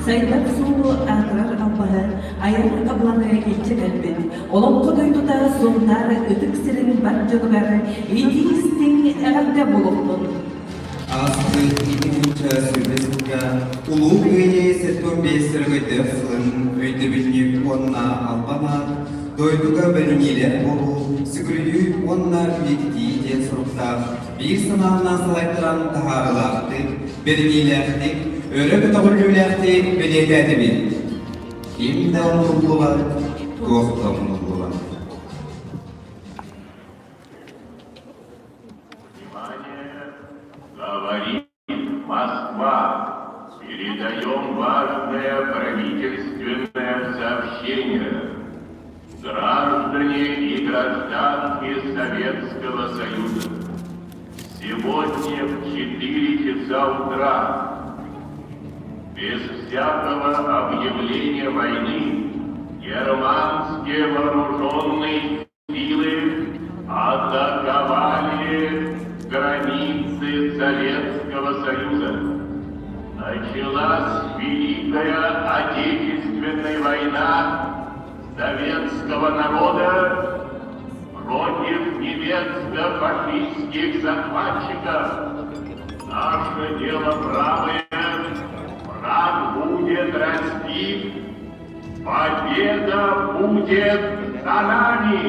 Сайдар суолу аатырар албаһы айар абылаҥы илдьэ кэлбит Олоҥхо дойдута Сунтаар ытык сирин бар дьонугар итии-истиҥ эҕэрдэ буолуохтун! Ааспыт 2020 сылга Улуу Кыайыы 75 өрөгөйдөөх сылын өйдөбүнньүк уонна албан аат дойдуга бэриниилээх буолуу, сүгүрүйүү уонна үйэтитии диэн соруктаах биир санаанан салайтаран таһаарыылаахтык, бэриниилээхтик, өрө көтөҕүллүүлээхтик бэлиэтээтибит. Ким да умнуллубат, туох да умнуллубат. Внимание! Говорит Москва! Передаем важное правительственное сообщение. Граждане и гражданки Советского Союза, сегодня в 4 часа утра без всякого объявления войны германские вооруженные силы атаковали границы Советского Союза. Началась Великая Отечественная война советского народа против немецко-фашистских захватчиков. Наше дело правое, враг будет разбит, победа будет за нами!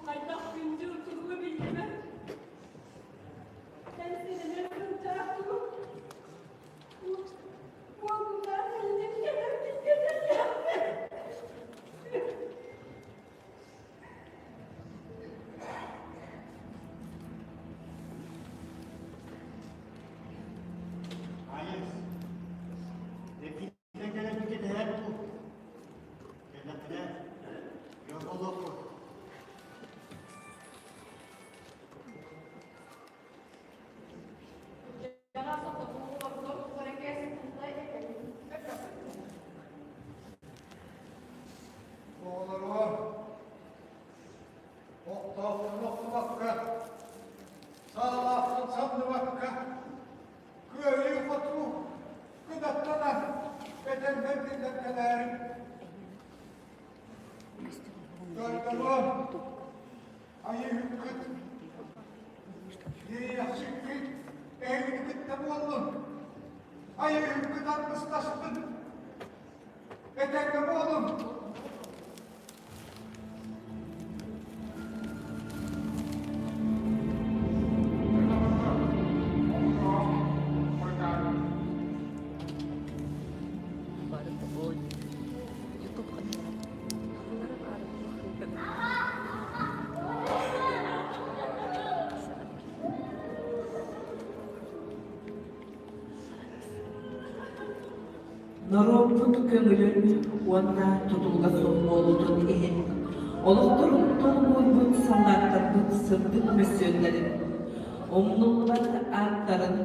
Хайдах күндү утуругу биллибэт. Кэнсинэнэр кынчаах тугу. Буолуннаах илин кэлэр Айыс, Эргиллэн кэлэрбит кэтэһэр дуу? Кэллэххинэ, ыал буолуохпут. Оҕолоруом, охтоохтон охтубакка, саалаахтан самныбакка, кыайыы-хотуу кынаттанан этэрбэр биллэн кэлээрим. Дойдолуом, айыыһыккыт, иэйэхсиккит эһигини кытта буоллун, айыыһыккыт аргыстастын, этэҥҥэ буолун! Норуоппут көҥүлүн уонна тутулуга суох буолуутун иһин олохторун толугурбут саллааттарбыт сырдык мөссүөннэрин, умнуллубат ааттарын,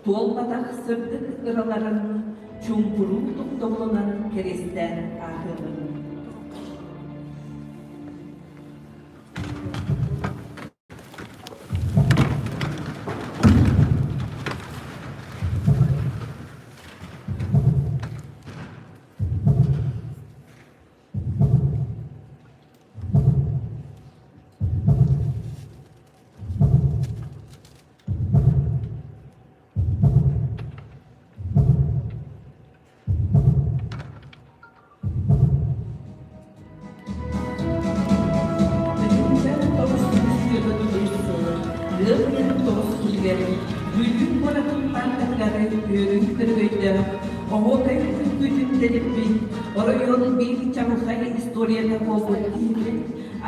туолбатах сырдык ыраларын чуумпуруу тохтобулунан кэриэстээн ааһыаҕыҥ. Ыам ыйын тоҕус күнүгэр Бүлүү куоратын пааркатыгар үөрүү өрөгөйдөөх оһуокай үҥкүүтүн тэрийбит оройуон биир чаҕылхай историята буолбут киһибит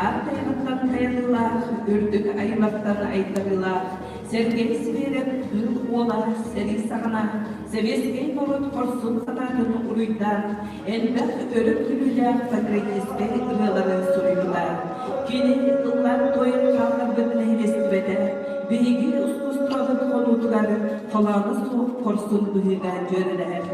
аар тайҕаттан тайаныылаах, үрдүк айылартан айдарыылаах Сэргэй Сибиэрэп Кыыл Уола сэрии саҕана сэбиэскэй норуот хорсун санаатын уруйдаан, элбэх өрө күлүүлээх патриотическай ырыалары суруйбута. Кини ыллаан-туойан хаалларбыт нэһилиэстибэтэ биһиги ускуустубабыт хонуутугар холооно суох хорсун быһыыга дьүөрэлэһэр.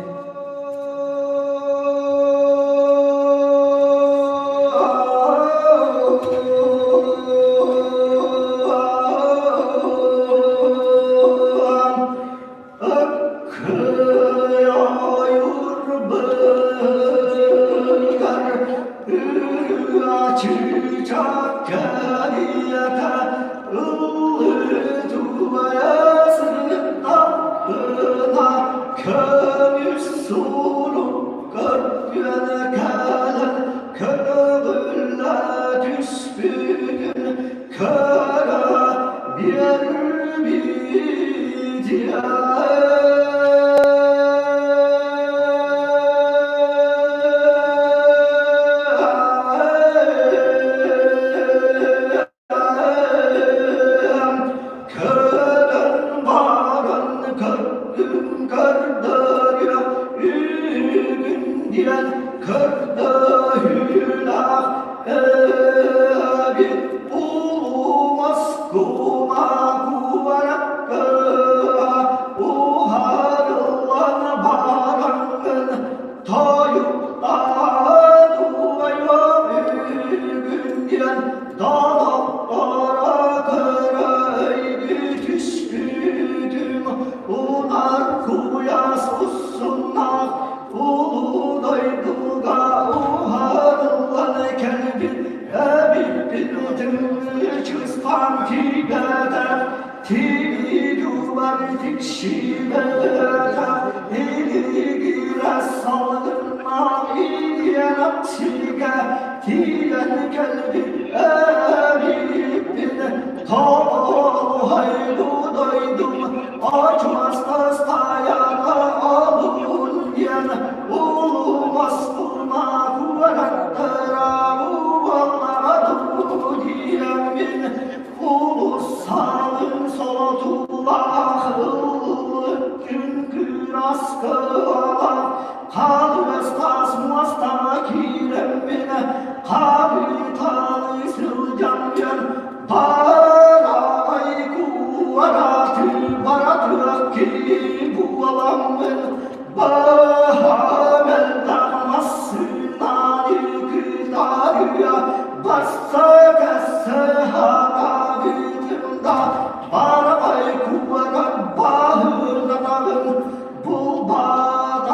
Көмүс сурук көргөн кэлэн көтөҕүллэ түспүтүн көрө биэрбитиэ. Көрөн баран көрдүм көрдөрүө үгүн диэн көрдөһүүлээх эбит улуу Москуба куоракка уһарыллан бараҥҥын тойуктаат уойуо үгүн диэн Далаптара көрөйдү түспүтүм, унар куйаас усуннаах улуу дойдуга уһарыллан кэлбит эбиппин тыҥычыспан тиийбэтэх, тиийдубар тиксибэтэх, илигирэ салгыннаах илиэнэм сиргэ Тиийэн кэлбит эбиппин тоҕуһайду дойдум очуостас тайаҕа олуун диэн улуус куораттара уоллара диэммин улуссалын солотуулаах ыллык күн аскылаах Хаалыгастаас муостаҕа киирэммин, хаһыытааны сылдьаммын, барай куораты баратыах киһи буоламмын, баһаам элбэх массыынаны кытарыа, барса-кэссе хатаабытым да, барай куорат баһылатаҕын булбатаҕым.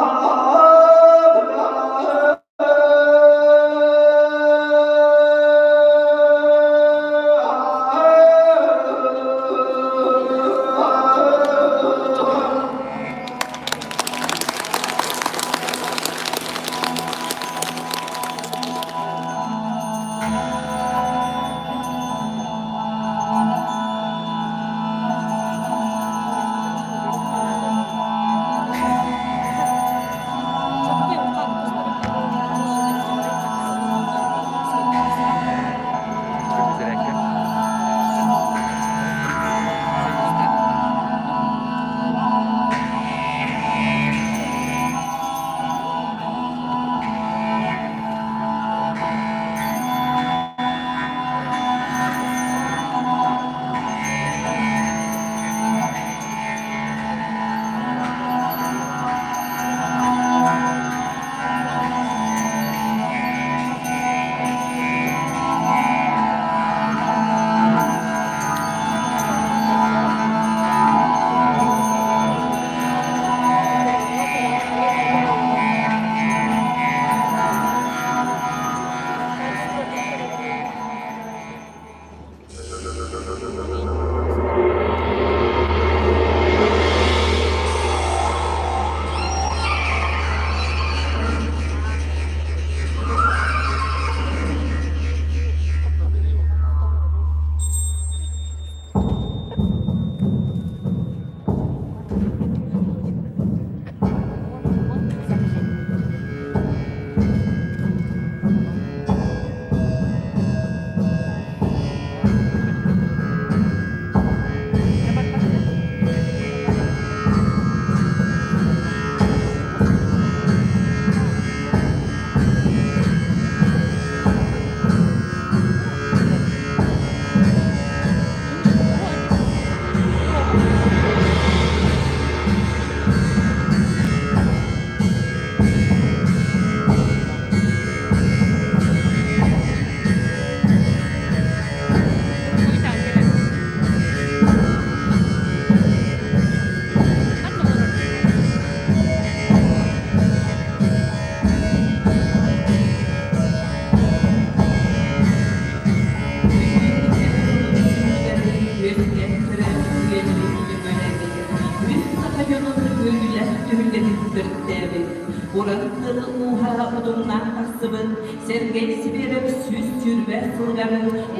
төрүттээбит, уран тыл ууһа утумнаах тахсыбыт Сергей Сибиэрэп 120 сылыгар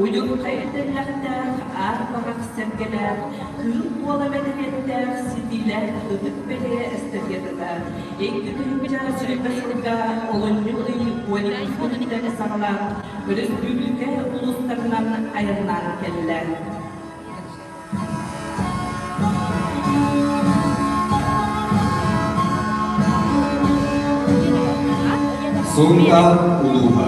удьурхай тэллэхтээх, аар баҕах сэргэлээх, кыыл буола мэтириэттээх, ситиилээх ытык бэлиэ эстафетата 2020 сылга олунньу ый 12 күнүттэн саҕалаан өрөспүүбүлүкэ улуустарынан айаннаан кэллэ. Сунтаар улууһа.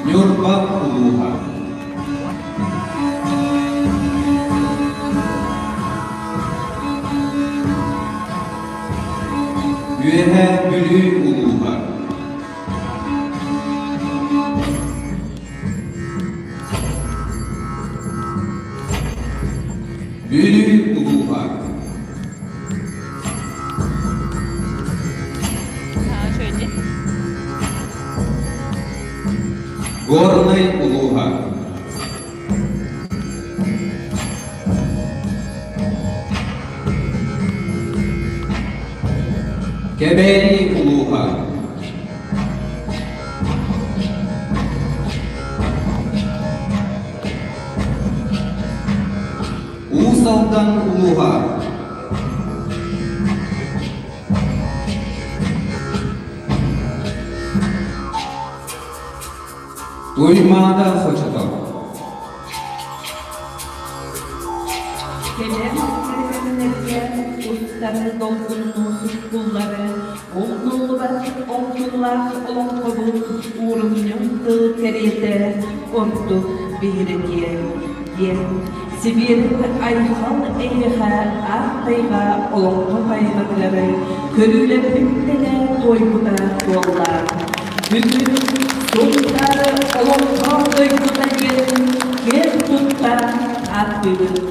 Ньурба улууһа. Үөһээ Бүлүү улууһа. Бүлүү улууһа. Горнай улууһа. Кэбээйи улууһа. Уус Алдан улууһа. Туймаада хочото. Кэлэр күннэргэ устары долгуннуу суккуллары, умнуллубат оҥкуллаах олоҥхобут уурумньу тыл кэриэтэ ордук биһирэтиэ диэн Сибиэрэп Айхал эйиэхэ аар тайҕа олоҥхо поэматыгар көрүүлэрбин тэҥэ туойбута туолла. Бүгүн Сунтаары олоҥхо дойдута диэн киэн тутта ааттыыбыт.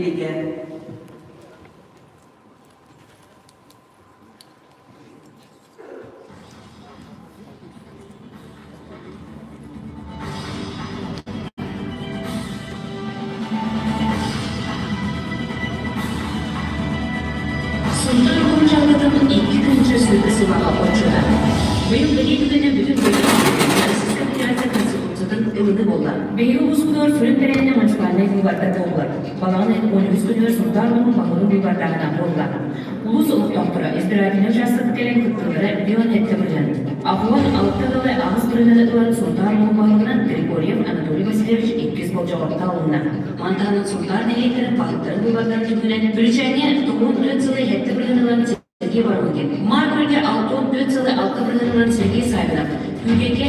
нэһилиэгэ. Сунтаар уһуйааннарын 2 сүүрбэ сыллаах отчута. Быйыл бэлиэ түгэнэ бүтүн дойду Российскай Федерация Конституциятын ылыныы буолла. Биһиги улууспутугар сүрүн тэрээһинэ муниципальнай быыбардар буоллулар. Балаҕан ыйын 13 күнүгэр Сунтаар улууһун баһылыгын быыбардааһына буолла. Улуус олохтоохторо избирательнай учаастакка кэлэн кыттыылара 57%. 86 ыалы 8 бырыһыаны ылан Сунтаар улууһун баһылыгынан Григорьев Анатолий Васильевич иккис болдьоҕор талылынна. Маны таһынан Сунтаар нэһилиэктэрин баһылыктарын быыбардарын түмүгүнэн Бүлүчээҥҥэ 94 сылы 7 бырыһыан ылан Сергей Воронкин, Маар Күөлгэ 64 сылы 6 бырыһыан ылан Сергей Савинов, Күүкэйгэ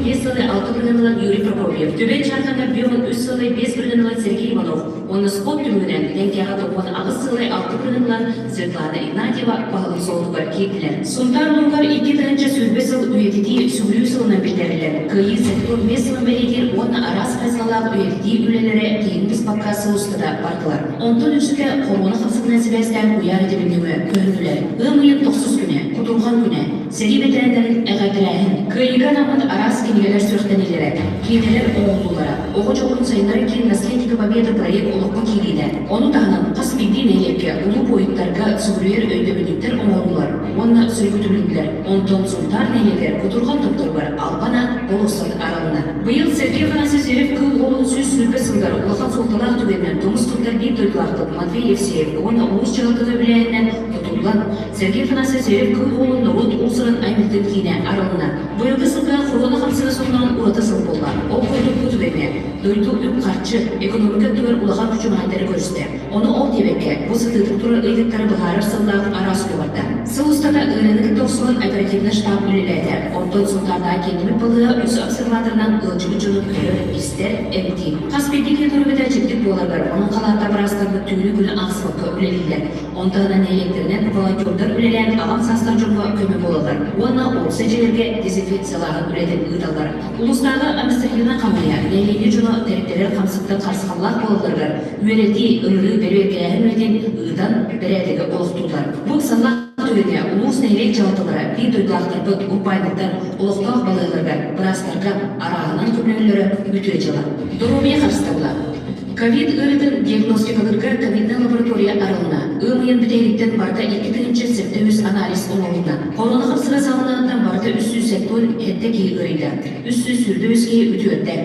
75 сылы 6 бырыһыан ылан Юрий Прокопьев, Түбэй Чааркаҥҥа 53 сылы 5 бырыһыан ылан Сергей Иванов уонна спорт түмүгүнэн Тэҥкэҕэ 98 сылы 6 бырыһыан ылан Светлана Игнатьева баһылык суолугар киирдилэр. Сунтаар улууһугар 2020 сыл үйэтитии сүгүрүйүү сылынан биллэриллэр. Кыайыы 75 сылын бэлиэтиир уонна араас хайысхалаах үйэтитии үлэлэрэ тиһигин быспакка сыл устата бардылар. Онтон үксүтэ хоруона хамсыгынан сибээстээн куйаар ситимин нөҥүө көһүннүлэр. Ыам ыйын тохсус күнэ, кутурҕан күнэ, сэрии бэтэрээннэрин эҕэрдэлээһин, кыайыыга анаммыт араас кинигэлэр сүрэхтэниилэрэ, киинэлэр оҥоһуллуулара, оҕо дьоҕурун сайыннарар киин Наследники Победы проект олоххо киириитэ, ону таһынан хас биирдии нэһилиэккэ улуу буойуттарга сүгүрүйэр өйдөбүнньүктэр оҥоһуллулар уонна сөргүтүлүннүлэр. Онтон Сунтаар нэһилиэгэр кутурҕан томторугар албан аат болуоссат арылынна. Быйыл Сергей Афанасьевич Зверев-Кыыл Уолун 120 сылыгар улахан суолталаах түгэнинэн тумус туттар биир дойдулаахпыт Матвей Евсеев уонна улуус дьаһалтата үбүлээһининэн тутуллан, Сергей Афанасьевич Зверев-Кыыл Уолун норуот уус-уран айымньытын киинэ арылынна. Быйылгы сылга хоруона хамсыга сонноон ураты сыл буолла. Ол курдук бу түгэҥҥэ дойду үп-харчы, экономика өттүгэр улахан күчүмэҕэйдэри көрүстэ. Ону ол диэбэккэ, бу сытыытык турар ыйытыктары быһаарар сыллаах араас үлэ барда. Сыл устата ыарыыны кытта охсуһан оперативнай штаб үлэлээтэ. Онтон Сунтаардааҕы кииннэммит балыыһа үс обсерваторынан ыалдьыбыт дьону көрөр, истэр, эмтиир. Хас биирдии киһи туругута чэбдик буоларыгар, онон халааттаах быраастарбыт түүнү-күнү аахсыбакка үлэлииллэр. Онтон нэһилиэктэринэн волонтердар үлэлээн аҕам саастаах дьоҥҥо көмө буолаллар уонна уопсай дьиэлэргэ дезинфекциялааһын үлэтин ыыталлар. Улуустааҕы административнай хамыыһыйа нэһилиэнньэ дьоно тэрилтэлэр хамсыктан харысхаллаах буолалларыгар үөрэтии, ыҥырыы, бэрэбиэркэлээһин үлэтин ыытан, бэрээдэги олохтууллар. Бу ыксаллаах түгэҥҥэ улуус нэһилиэк дьаһалталара биир дойдулаахтарбыт, урбаанньыттар олохтоох балыыһаларыгар, быраастарга арааһынан көмөлөһөллөрө үтүө дьыала. Доруобуйа харыстабыла. Ковид ыарыытын диагностикалыырга ковиднай лаборатория арылынна. Ыам ыйын бүтэһигиттэн барыта 2073 анализ оҥоһулунна. Хоруона хамсыга саҕаланыаҕыттан барыта 377 киһи ыарыйда. 323 киһи үтүөрдэ,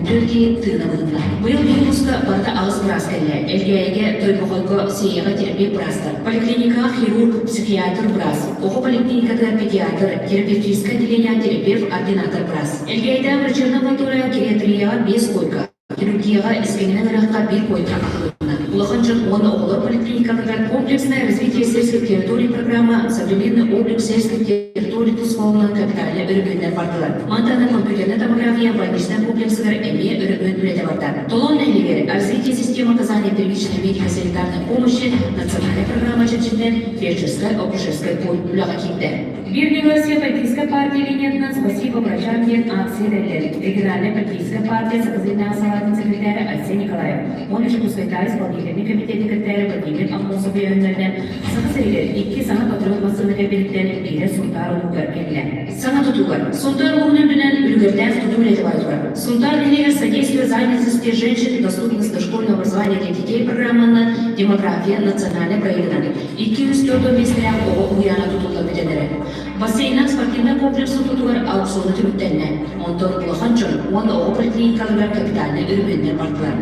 14 киһи тыына быһынна. Быйыл биһиги улууска барыта аҕыс быраас кэллэ. Элгээйигэ, Тойбохойго, Сиэйэҕэ терапевт быраастар, поликлиникаҕа хирург, психиатр быраас, оҕо поликлиникатыгар педиатр, терапевтическай отделениеҕа терапевт, ординатор быраас. Элгээйитээҕи врачебнай лабораторияҕа гериатрияҕа биэс койка, Хирургияҕа искэҥинэн ыраахха биир койка аһылынна. Улахан дьон уонна оҕолор поликлиникаларыгар комплексное развитие сельских территорий программа современный облик сельских территорий тус холунан капитальнай өрөмүөннэр бардылар. Мантан компьютерная томография больничнай комплексыгар эмиэ өрөмүөн үлэтэ барда. Толон нэһилиэгэр развитие системы оказания первичной медико-санитарной помощи национальная программа чэрчитинэн фельдшерскай-акушерскай пункт үлэҕэ киирдэ. Биир Россия политическай партия линиятынан «Спасибо врачам» диэн акция тэриллэр. Региональнай политическай партия Сакалиннаах салаатын секретаря Айсен Николаев уонна Дьокуускайдааҕы исполнительнай комитет секретаря Владимир Аммосов өйөөннөрүнэн Саха сиригэр икки саҥа патриот массыына кэлбититтэн биирэ Сунтаар улууһугар кэллэ. Саҥа тутуулар. Сунтаар улууһун үрдүнэн үлүгэрдээх тутуу үлэтэ бара турар. Сунтаар нэһилиэгэр содействие занятости женщин доступность дошкольного образования для детей программанан демография национальнай проегынан 204 миэстэлээх оҕо уһуйаана тутуллан бүтэн эрэр. Бассейнаах спортивнай комплекс тутуутугар аукциону түмүктэннэ. Онтон улахан дьон уонна оҕо поликлиникаларыгар капитальнай өрөмүөннэр бардылар.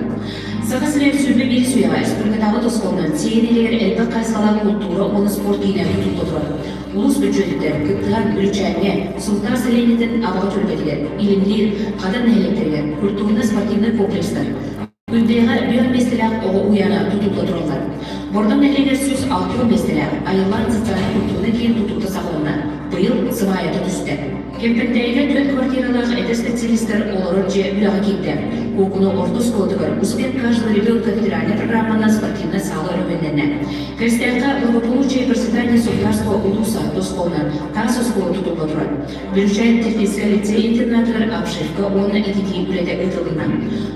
Саха сирэ 21 үйэҕэ республикатааҕы тосхолунан сиэн илигэр элбэх хайысхалаах култуура уонна спорт киинэ тутулла турар. Улуус бүддьүөтүттэн кыттыһан Үлүчээҥҥэ, Сунтаар сэлиэнньэтин Абаҕа түөлбэтигэр, Илимниир, Хадан нэһилиэктэригэр культурно-спортивнай комплекстар, Күндэйэҕэ бүөр миэстэлээх оҕо уһуйаана тутулла тураллар. Бордоҥ нэһилиэгэр 160 миэстэлээх Айыллаан социальнай-культурнай киин тутуута саҕаланна. Быйыл сыбаайата түстэ. Кэмпэндээйигэ түөрт квартиралаах эдэр специалистар олорор дьиэ үлэҕэ киирдэ. Куукуна орто оскуолатыгар «Успех каждого ребенка» федеральнай программанан спортивнай саала өрөмүөннэннэ. Кэстээххэ благополучие. процветания Сунтарского улуса тосхолунан таас оскуола тутулла турар. Бүлүүчээн техническэй лицей-интернатыгар обшивка уонна ититии үлэтэ ыытылынна.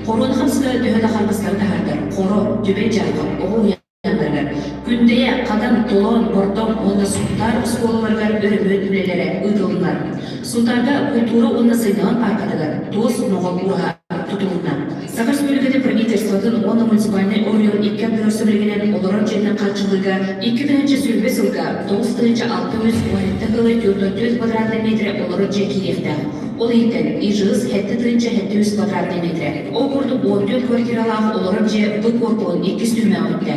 Хоруона хамсыга төһө да харгыстары таһаардар, Хоро, Түбэй Дьаархан оҕо уһуйааннарыгар, Күндэйэ, Хадан, Толоон, Бордоҥ уонна Сунтаар оскуолаларыгар өрөмүөн үлэлэрэ ыытылыннар. Сунтаарга култуура уонна сынньалаҥ пааркатыгар туос моҕол ураһа тутулунна. Саха Республикатын правительствотын уонна муниципальнай оройуон икки ардыгар сөбүлэҥинэн олорор дьиэнэн хааччыллыыга 2020 сылга 9617 ыалы 44 квадратнай метрэ олорор дьиэ киириэхтээх. Ол иһиттэн ИЖС 7703 квадратнай метрэ. Ол курдук 14 квартиралаах олорор дьиэ Б корпуһун иккис түһүмэҕэ бүттэ.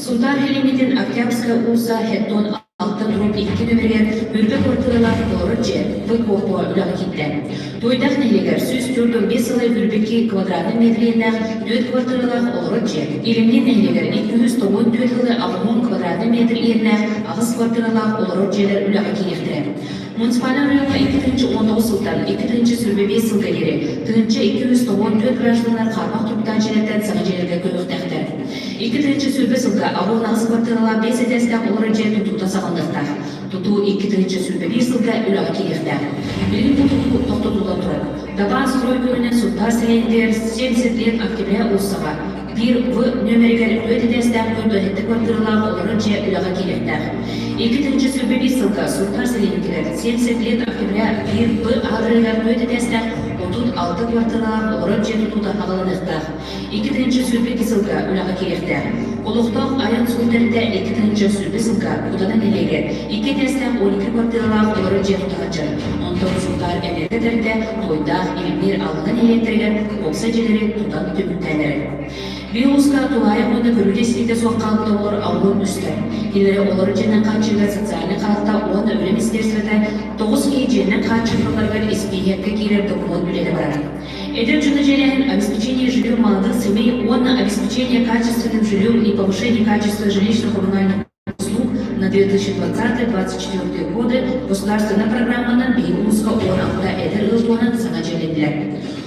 Сунтаар Хилиҥҥитин Октябрьская уулусса 76 Алта турук икки нөмэригэр үрдүк квартиралаах олорор дьиэ В-корпуһа үлэҕэ киирдэ. Туойдаах нэһилиэгэр 145 сылай үрбэки квадратнай метр иэннээх түөрт квартиралаах олорор дьиэ, Илимниин нэһилиэгэр 294 сылы 80 квадратнай метр иэннээх аҕыс квартиралаах олорор дьиэлэр үлэҕэ киириэхтэрэ. Муниципальнай оройуоҥҥа 2019 сылтан 2025 сылга диэри 1294 гражданнар хаарбах туруктаах дьиэлэртэн саҥа дьиэлэргэ көһүөхтээхтэр. 2020 сылга 88 квартиралаах биэс этээстээх олорор дьиэ тутуута саҕаланыахтаах. Тутуу 2021 сылга үлэҕэ киириэхтээх. Билигин бу тутуу тохтотуллан турар. Дабаан строй көрүнэн Сунтаар сэлиэнньэтигэр 70 лет октября уулуссаҕа биир В нүөмэригэр түөрт этээстээх 47 квартиралаах олорор дьиэ үлэҕэ киириэхтээх. 2021 сылга Сунтаар сэлиэнньэтигэр 70 лет октября биир В аадырыгар түөрт этээстээх 36 квартиралаах олорор дьиэ тутуута саҕаланыахтаах. 2022 сылга үлэҕэ киириэхтээх. Олохтоох айан суол тэрилтэ 2020 сылга Кутана нэһилиэгэр икки этээстээх 12 квартиралаах олорор дьиэ тута сылдьар. Онтон Сунтаар энерго тэрилтэ Туойдаах, Илимниир Аллана нэһилиэктэригэр уопсай дьиэлэри тутан түмүктээн эрэр. Биир улууска тулаайах уонна көрүүтэ-истиитэ суох хаалбыт оҕолор аллуон үстэр. Кинилэри олорор дьиэнэн хааччыйыыга социальнай хаарта уонна үлэ министерствота тоҕус киһи дьиэнэн хааччыллалларыгар испииһэккэ киирэр докумуон үлэтэ барар. Эдэр дьону дьиэлээһин обеспечение жильем молодых семей уонна обеспечение качественным жильем и повышение качества жилищно-коммунальных услуг на 2020-2024 годы государственная программанан биһиги улууска 16 эдэр ыал туһунан саҥа дьиэлэннилэр.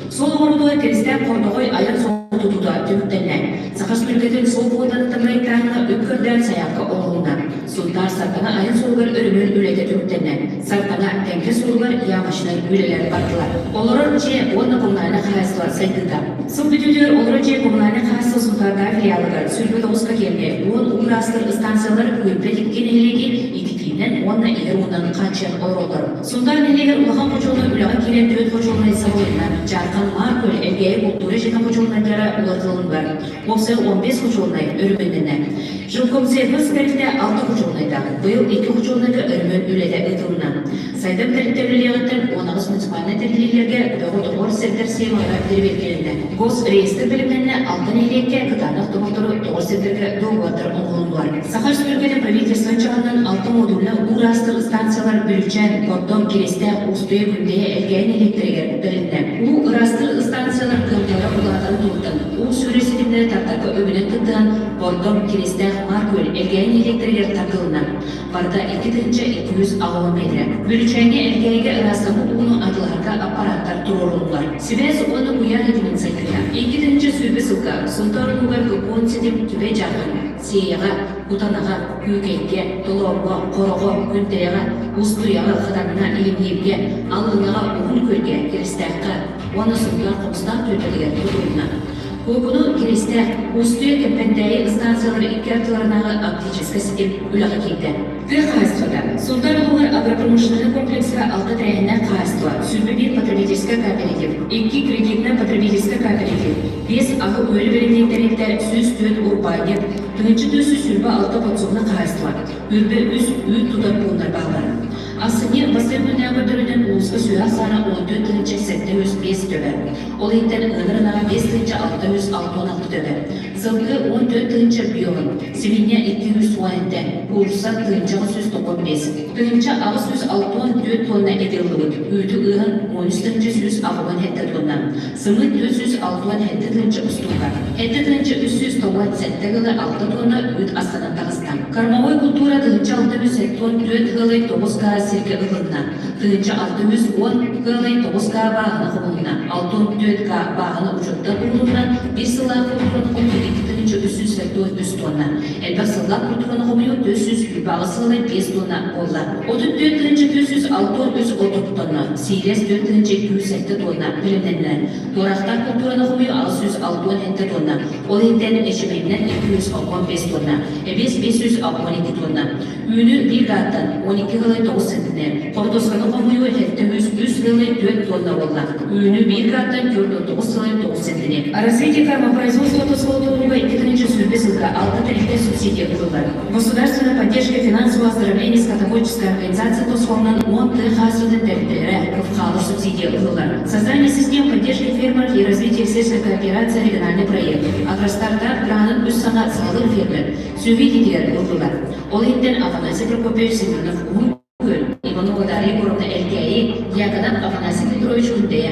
Суол оҥорууга Киристээх Хордоҕой айан суол тутуута түмүктэннэ. Саха Республикатын суол пуондатыттан проектааһыҥҥа үп көрдөөн сайаапка оҥоһулунна. Сунтаар Сардаҥа айан суолугар өрөмүөн үлэтэ түмүктэннэ. Сардаҥа Тэҥкэ суолугар ямочнай үлэлэр бардылар. Олорор дьиэ уонна коммунальнай хаһаайыстыба сайдыыта. Сыл бүтүүтүгэр олорор дьиэ коммунальнай хаһаайыстыба Сунтаардааҕы филиалыгар 29 киэмҥэ 10 уураастар ыстаансыйалар Күөлбэт икки нэһилиэги ититиинэн уонна иһэр уунан хааччыйан олороллор. Сунтаар нэһилиэгэр улахан хочуолунай үлэҕэ киирэн түөрт хочуолунай сабылынна. Дьаархан Маар Күөл Элгээйи култуура дьиэтин хочуолунайдара уларытылыннылар. Уопсай 15 хочуолунай өрөмүөннэннэ. Жилкомсервис тэрилтэ алта хочуолунайдаах. Быйыл икки хочуолунайга өрөмүөн үлэтэ ыытылынна. Сайдам тэрилтэ үлэлиэҕиттэн 18 муниципальнай тэриллиилэргэ бөҕү тоҕор сирдэр схемалара бэрэбиэркэлэннэ. Госреестр бэлэмнэннэ алта нэһилиэккэ кытаанах тобохтору тоҕор сирдэргэ дуогабардар оҥоһуллулар. Саха Республикатын правительствотын чаҕынан алта модульнай уураастыыр станциялар Бүлүүчээн, Бордоҥ, Кириэстээх, Уустуйа, Күндэйэ, Элгээйи нэһилиэктэригэр бэрилиннэ. Уу ыраастыыр станциялар кыамталара улаатарын туһуттан уу сүүрэр ситимнэри тардарга үбүнэн кыттыһан Бордоҥ, Кириэстээх, Маар Күөл, Элгээйи нэһилиэктэригэр тардылынна. Барыта 2280 миэтэрэ. Бүлүүчээҥҥэ Элгээйигэ ыраастаммыт ууну атыылаһарга аппарааттар туруоруллар. Сибээс уонна куйаар ситимин сайдыыта. 2020 сылга Сунтаар улууһугар Кокуон ситим Түбэй Дьаархаҥҥа, Сиэйэҕэ, Кутанаҕа, Күүкэйгэ, Толооҥҥо, Хороҕо, Күнтэйэҕэ, Устуйаҕа, Хатаҥҥа, Илимнииргэ, Аллыҥаҕа, Уһун Күөлгэ, Киристээххэ уонна Сунтаар Хомустаах түөлбэтигэр тутулунна. Куокуну Киристээх, Устуйа Кэмпэндээйи ыстаансыйалара икки ардыларынааҕы оптическай ситим үлэҕэ киирдэ. Тыа хаһаайыстыбата. Сунтаар улууһугар агропромышленнай комплекска алта тэрээһиннээх хаһаайыстыба, 21 потребительскай кооператив, икки кредитнай потребительскай кооператив, биэс аһы-үөлү бэлэмниир тэрилтэ, 104 урбаанньыт, 1426 подсобнай хаһаайыстыба, үрбэ үс үүт тутар пууннар бааллар. Ахсынньы бастакы күннээҕи көрдөрүүнэн улууска сүһэх саана 14 705 төбө. Ол иһиттэн ыанар ынаҕа 5666 төбө. Сылгы 14 тыһыынча биоһун, сибиинньэ 217, куурусса 1895, 1864 тонна эти ыллыбыт, үүтү ыаһын 13 187 тонна, сымыыт 467 тыһыынча устуука, 7 397 ыалы 6 тонна үүт астанан таҕыста. Кормовой культура 1674 ыалай 9 га сиргэ ылынна, 1610 ыалай 9 га бааһына хомулунна, 64 га бааһына учуоттан уурулунна, биир сыллаах культураны хомуйуу 2 тыһыынча. 373 тонна. Элбэх сыллаах культураны хомуйуу 428 сылына 5 тонна буолла. 34 463 30 тонна, сиилэс 4207 тонна бэлэмнэннэ. Туорахтаах культураны хомуйуу 667 тонна, ол иһинтэн эчимэннэн 265 тонна, эбиэс 562 тонна. Үүнү биир гааттан 12 ылай 9 центнер, хортуосканы хомуйуу 703 ылай 4 тонна буолла. Үүнү биир гааттан 49 ылай 9 центнер. Развитие кормопроизводства тосхолотууга 2 сылга алта тэрилтэ субсидия ылыллар. Государственная поддержка финансового оздоровления скотоводческой организации тосхолунан 10 т хаасытын тэрилтэлэрэ КФХ субсидия ылыллар. Создание систем поддержки фермеров и развитие сельской кооперации региональный проект. Агростартап гранын үс саҥа саҕалыыр фермер сүөһү иитигэр ыллылар. Ол иһиттэн Афанасий Прокопьевич Семенов Уһун Күөл, Иванова Дарья Егоровна Элгээйи, Дьяконов Афанасий Петрович Күндэйэ.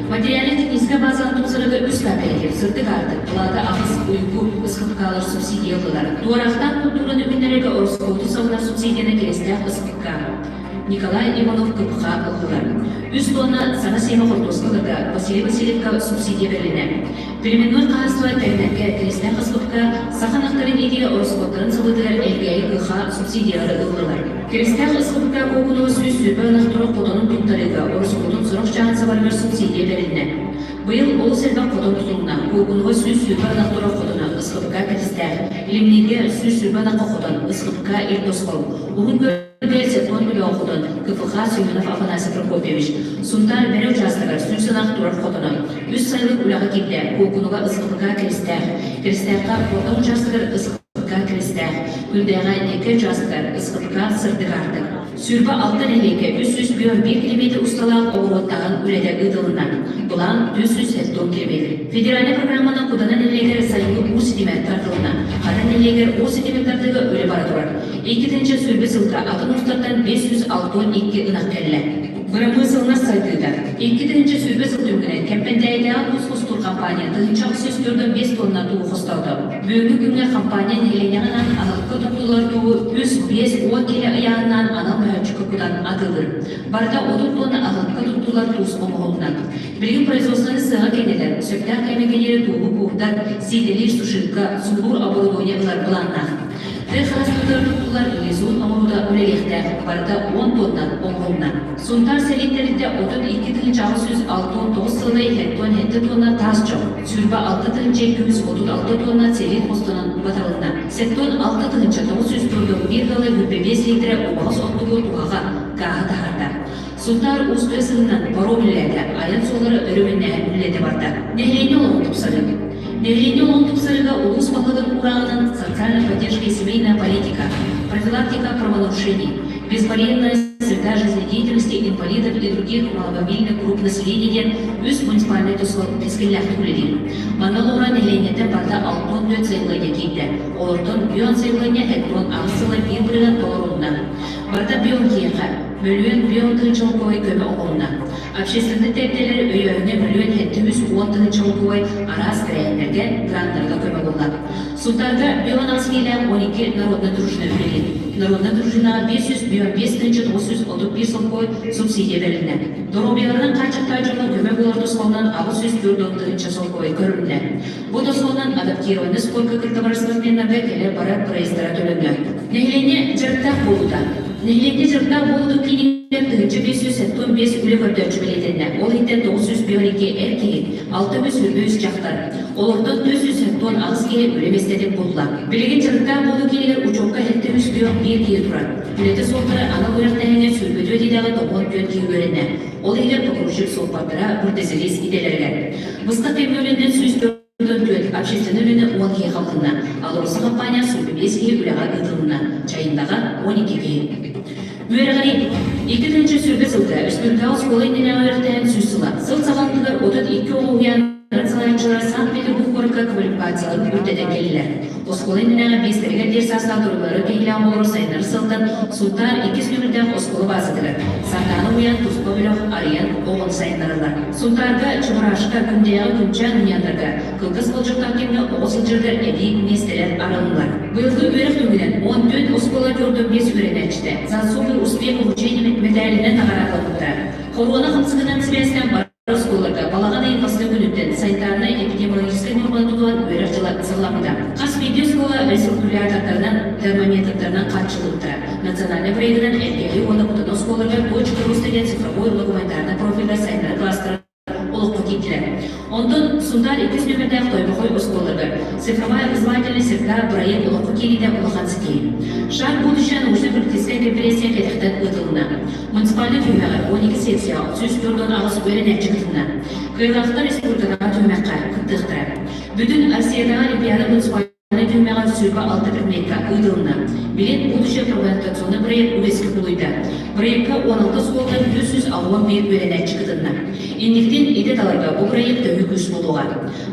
Материальнай-техническэй базаны тупсарыыга үс кооператив, сырдык аартык, Плата аҕыс, Уйгу, СХПК-лар субсидия ыллылар. Туораахтаах культураны үүннэрэргэ ороскуоту сабынар субсидияны Кирэстээх СХПК Николай Иванов КПХ ыллылар. Үс тонна саҥа сиэмэ хортуоска ыларга Василий Васильевка субсидия бэрилиннэ. Племенной хаһаайыстыба тэринэргэ Кирэстээх СХПК саха ынахтарын иитиигэ ороскуоттарын сабыытыгар Элгээйи КХ субсидиялары ыллылар. Кирэстээх СХПК куокунуга 120 ынах турар хотонун туттарыыга ороскуотун сорох чааһын сабарыгар субсидия бэрилиннэ. Быйыл олус элбэх хотон тутулунна. Куокунуга 120 ынах турар хотоно СХПК Кирэстээх, Илимнииргэ 120 ынахха хотон СХПК Ил Тосхол, Уһун Күөлгэ Сетон Мөлөөх хотон, КФХ Семенов Афанасий Прокопьевич, Сунтаар Бэрэ учаастагар сүүс ынах турар хотоно, үс сайылык үлэҕэ киирдэ, Куокунуга СХПК Кирэстээх, Кирэстээххэ Хотон учаастагар СХПК Кирэстээх, Күндээҕэ Ньэкэ учаастагар СХПК Сырдык аартык. 26 нэһилиэккэ 301 километр усталаах оҕуруоттааһын үлэтэ ыытылынна. Былаан 470 километр. Федеральнай программанан Кутана нэһилиэгэр сайыҥҥы уу ситимэ тардылынна. Хара нэһилиэгэр уу ситимин тардыыга үлэ бара турар. 2020 сылга атын уустартан 562 ынах кэллэ. Бырамыысылынас сайдыыта. 2020 сыл түмүгүнэн Кэмпэндээйитээҕи туус хостуур компания 1645 тонна туу хостоото. Бүгүҥҥү күҥҥэ компания нэһилиэнньэҕэ анаан аһылыкка туттуллар тууһу 3-5 киилэ ыйааһыннаан анал мөһөөччүккэ кутан атыылыыр. Барыта 30 тонна аһылыкка туттуллар туус оҥоһулунна. Билигин производствоны сыаҕа кэннилэр, сөптөөх кэмҥэ кэлиэри тууһу куурдар, сиидэлиир сушилка, суулуур оборудование ылар былааннаах. Тыа хаһаайыстыбатыгар туттуллар лизун оҥоруута үлэлиэхтээх, барыта 10 тонна оҥоһулунна. Сунтаар сэлиин тэрилтэ 32 869 сылына 77 тонна таас чох, 26 236 тонна сэлиин хостонон батарылынна. 76 941 ыалы 25 литрэ убаҕас оттугу туһаҕа гааһы таһаарда. Сунтаар уус тыа сыһынан паром үлэлээтэ, айан суоллара өрөмүөннээһин үлэтэ барда. Нэһилиэнньэ олоҕун тупсарыы. Нэһилиэнньэ олоҕун тупсарыыга улуус баһылыгын уурааҕынан социальная поддержка и семейная политика, профилактика правонарушений, безбарьерная среда жизнедеятельности инвалидов и других маломобильных групп населения диэн үс муниципальнай кэскиллээхтик үлэлиир. Манна олоҕуран нэһилиэнньэттэн барыта 64 сайылыанньа киирдэ. Олортон бүөн сайылыанньа 78 сыла биир бырыһыан толорулунна. Барыта бүөн киһиэхэ мөлүйүөн бүөн тыһыынча солкуобай көмө оҥоһулунна. Общественнай тэрилтэлэр өйөөһүнэ мөлүйүөн 710 тыһыынча солкуобай араас тэрээһиннэргэ, граннарга көмө буолла. Сунтаарга 58 киилээх 12 народнай дружина үлэлиир. Народнай дружинаҕа 555 тыһыынча 931 солкуобай субсидия бэрилиннэ. Доруобуйаларынан хааччахтаах дьоҥҥо көмө буолар тосхолунан 804 тыһыынча солкуобай көрүлүннэ. Бу тосхолунан адаптированный спорка кытта барар спортсменнарга кэлэр-барар проездара төлөннө. Нэһилиэнньэ дьарыктаах буолуута. Нэһилиэнньэ дьарыктаах буолуутун киинигэр 1575 үлэ көрдөөччү бэлиэтэннэ. Ол иһиттэн 952 эр киһи, 623 дьахтар. Олортон 478 киһи үлэ миэстэтин булла. Билигин дьарыктаах буолуу киинигэр учуокка 731 киһи турар. Үлэтэ суохтары анал үөрэхтээһиҥҥэ 24 идэҕэ 94 киһи үөрэннэ. Ол иһигэр погрузчик суоппардара, протезист идэлэригэр. Быстах кэмҥэ үлэнэн 144 общественнай үлэни 10 киһи халтынна. АЛРОСА компания 45 киһи үлэҕэ ыытылынна. Чайындаҕа 12 киһи. Үөрэҕирии. 2020 сылга Республикаҕа оскуола иннинээҕи үөрэхтээһин сүүс сыла. Сыл саҕаланыытыгар 32 оҕо уһуйааннарын салайааччылара Санкт-Петербург куоракка квалификацияларын үрдэтэн кэллилэр. Оскуола иннинээҕи биэстэригэр диэри саастаах доруобуйалара кэһиилээх оҕолору сайыннарар сыалтан Сунтаар иккис нүөмэрдээх оскуола баазатыгар Сардаана уһуйаан туспа бөлөх арыйан оҕону сайыннараллар. Сунтаарга, Чебурашка, Күндээҕи Күнчээн уһуйааннарга кылгас болдьохтоох кэмҥэ оҕо сылдьарыгар эбии миэстэлэр арыллар. Быйылгы үөрэх түмүгүнэн 14 оскуола 45 үөрэнээччитэ «За особый успех в обучении» мэтээлинэн наҕараадаланбыттара. Хоруона хамсыгынан сибээстээн бары оскуолаларга балаҕан ыйын бастакы күнүттэн санитарнай-эпидемиологическай нуорманы тутуһан үөрэх дьыла саҕаламмыта. Хас планетардарынан хааччыллыбыттара. Национальнай проегынан Элгээйи уонна Кутана оскуолаларыгар Точка роста диэн цифровой уонна гуманитарнай профильлар сайыннарар класстара олоххо киирдилэр. Онтон Сунтаар иккис нүөмэрдээх Тойбохой оскуолаларыгар цифровая образовательная среда бырайыак олоххо киириитэ улахан ситиһии. Шаг будущее научно-практическай конференция кэтэхтэн ыытылынна. Муниципальнай түһүмэҕэр 12 секция 148 үөрэнээччи кытынна. Кыайыылаахтар республикатааҕы түһүмэххэ кыттыахтара. Бүтүн Россиятааҕы Олимпиада муниципальнай түһүмэҕэр 26 предмеккэ ыытылынна. Билин будущее профориентационный проект үгэскэ кубулуйда. Проекка 16 оскуолаттан 461 үөрэнээччи кытынна. Инниктин идэ таларга бу проект төһүү күүс буолуоҕа.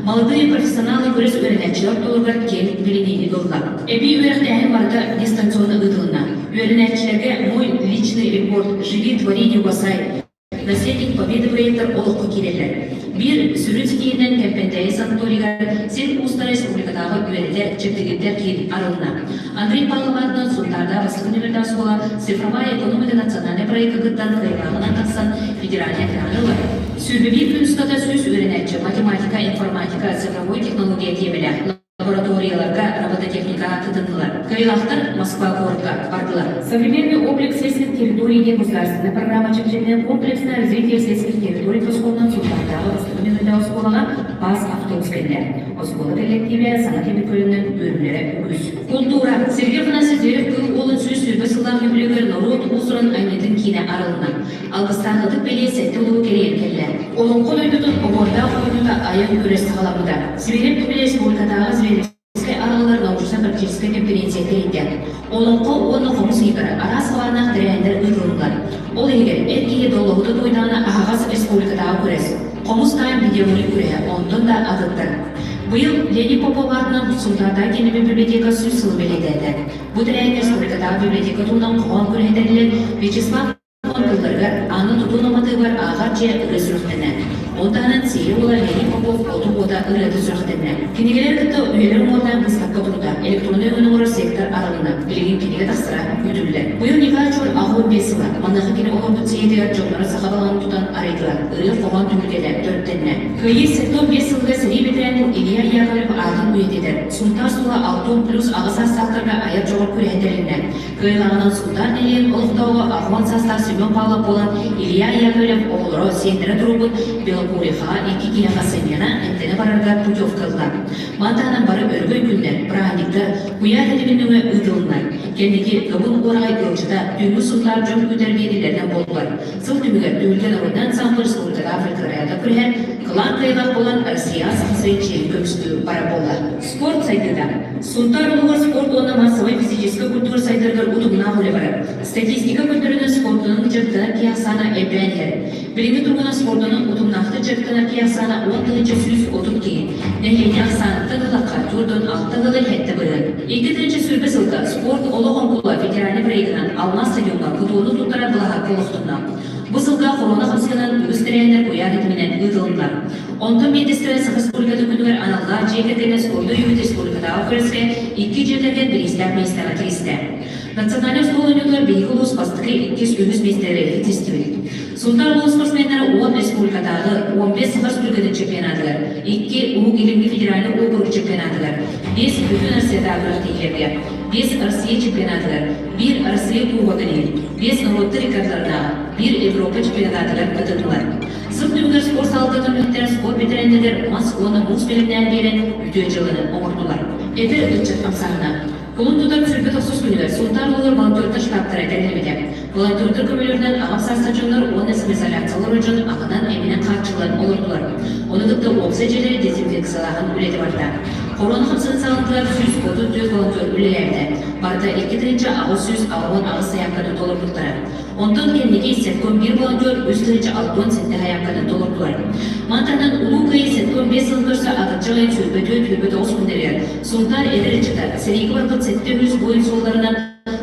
Молодые профессионалы күрэс үөрэнээччилэр ортолоругар киэҥ билиниини ылла. Эбии үөрэхтээһин барыта дистанционно ыытылынна. Үөрэнээччилэргэ «Мой личный рекорд. Живи, твори, не угасай» Наследник Победы проектар олоххо киирэллэр. Биир сүрүн ситиһиинэн Кэмпэндээйи санаторийыгар сир уустара республикатааҕы үөрэтэр, чэбдигирдэр киин арылынна. Андрей Павлов аатынан Сунтаардаах бастакы нүөмэрдээх оскуола «Цифровая экономика» национальнай проекка кыттан кыайыылааҕынан тахсан федеральнай граны ылар. 21 күн устата 100 үөрэнээччи математика, информатика, цифровой технология тиэмэлээх лабораторияларга робототехникаҕа кытыннылар. Кыайыылаахтар Москва куоракка бардылар. Современный облик сельских территорий диэн государственная программа чэрчитинэн комплексное развитие сельских территорий тосхолунан Султаардааҕы бастакы нүөмэрдээх оскуолаҕа паас автобус кэллэ. Оскуола кэллэктиибэ саҥа тимир көлөнөн үөрүүлэрэ үгүс. Култуура. Сергей Афанасьевич Зверев кыыл уолун 120 сыллаах үбүлүөйүгэр норуот уус-уран айымньытын киинэ арылынна. Алгыстаах ытык бэлиэ сэттэ улуу кэрийэн кэллэ. Олоҥхо дойдутун оһуордаах оонньуута айан күрэс саҕаламмыта. Зверев түмэлэ республикатааҕы Зверевскэй арыгылар научно-практическай конференция тэрийдэ. Олоҥхо уонна хомус ыйгара араас хабааннаах тэрээһиннэр ыытылыннылар. Ол иһигэр эр киһи доллоһута туойдаҕына аһаҕас республикатааҕы күрэс, Хомус таайым видеоролик күрэһэ, онтон да атыттар. Быйыл Леонид Попов аатынан Сунтаардааҕы киинэбэ библиотека 100 сылы бэлиэтээтэ. Бу тэрээһиҥҥэ республикатааҕы библиотека туһунан хоһоон күрэһэ тэриллэн Вячеслав тылларыгар аны тутуу наматыгар ааҕар дьиэ ырыа сүрэхтэннэ. Ол таһынан Сиэйэ уола Леонид Попов Оту уота ырыата сүрэхтэннэ. Кинигэлэр кытта үйэлэр уҥуордаан быыстапка турда, электроннай өҥөнү оҥорор сектор арылынна. Билигин кинигэ тахсара күүтүллэр. Быйыл Николай Чур 85 сыла. Маныаха кини олорбут сиэйэтигэр дьонноро саха балаҕанын тутан арыйдылар. Ырыа-хоһоон түһүлгэтэ төрүттэннэ. Кыайыы 75 сылыгар сэрии бэтэрээнин Илья Яковлев аатын үйэтитэр. Сунтаар суола 60 плюс аҕа саастаахтарга айар дьоҕур күрэһэ тэрилиннэ. Кыайыылааҕынан Сунтаар нэһилиэгин олохтооҕо 80 саастаах Семен Павлов буолан Илья Яковлев оҕолоро, сиэннэрэ туругун Белокурихаҕа икки киһиэхэ сынньана, эмтэнэ барарга путевка ылла. Маны таһынан бары өрөгөй күннэр, бырааһынньыктар куйаар тэтимин нөҥүө ыытылыннар. Кэнники Добун уораҕай ыалдьыта, түүҥҥү Сунтаар дьон күүтэр биэриилэринэн буоллулар. Сыл түмүгэр Түһүлгэ народнай ансамбль республикатааҕы фольклориада күрэһэр кылаан кыайыылаах буолан Россияҕа Саха сирин чиэһин көмүскүү барар буолла. Спорт сайдыыта. Сунтаар улууһугар спорт уонна маассабай физическэй культура сайдарыгар утумнаах үлэ барар. Статистика көрдөрүнэн спордунан дьарыктанар киһи ахсаана элбээн иһэр. Билиҥҥи туругунан спордунан утумнаахтык дьарыктанар киһи ахсаана 10 130 киһи. Нэһилиэнньэ ахсааныттан ыллахха, 46 ыалы сэттэ бырыһыан. 2020 сылга спорт олох оҥкула федеральнай проегынан Алмаас стадиоҥҥа кутууну туттарар былаһаакка олохтонно. Бу сылга хоруона хамсыгынан үгүс тэрээһиннэр куйаар тэтиминэн ыытылыннылар. Онтон биирдэстэрэ Саха Республикатын күнүгэр аналлаах дьиэ кэргэнэ спорду өйүүбүт республикатааҕы күрэскэ икки дьиэ кэргэн бириистээх миэстэҕэ тигистэ. Национальнай оскуола оонньуутугар биһиги улуус бастакы, иккис, үһүс миэстэлэри тигистибит. Сунтаар улуус спортсменнара 10 республикатааҕы, 15 Саха Республикатын чемпионатыгар, икки Уһук Илиҥҥи федеральнай уокурук чемпионатыгар, биэс Бүтүн Россиятааҕы күрэхтэһиилэргэ, биэс Россия чемпионатыгар, биир Россия Кубогын иһин, биэс норуоттар иккардыларынааҕы, биир Европа чемпионатыгар кытыннылар. Сыл түмүгэр спорт салалтатын үлэһиттэрэ спорт бэтэрээннэригэр мас уонна муус бэлэмнээн биэрэн үтүө дьыаланы оҥордулар. Эдэр ыччат хамсааһына. Кулун тутар сүүрбэ тохсус күнүгэр Сунтаар улууһугар волонтердар штабтара тэриллибитэ. Волонтердар көмөлөрүнэн аҕам саастаах дьоннор уонна самоизоляциялар дьон аҕынан эминэн хааччыллан олордулар. Ону кытта уопсай дьиэлэри дезинфекциялааһын үлэтэ барда. Хоруона хамсыгын саҕалыытыгар 134 волонтер үлэлээбитэ. Барыта 2888 сайаапканы толорбуттара. Онтон кэнники Сетком биир волонтер 3 067 сайаапканы толордулар. Мантан Улуу Кыайыы Сетком 5 сылын көрсө атырдьах ыйын 24-29 күннэригэр Сунтаар эдэр ыччата сэриигэ барбыт 700 буойун суолларынан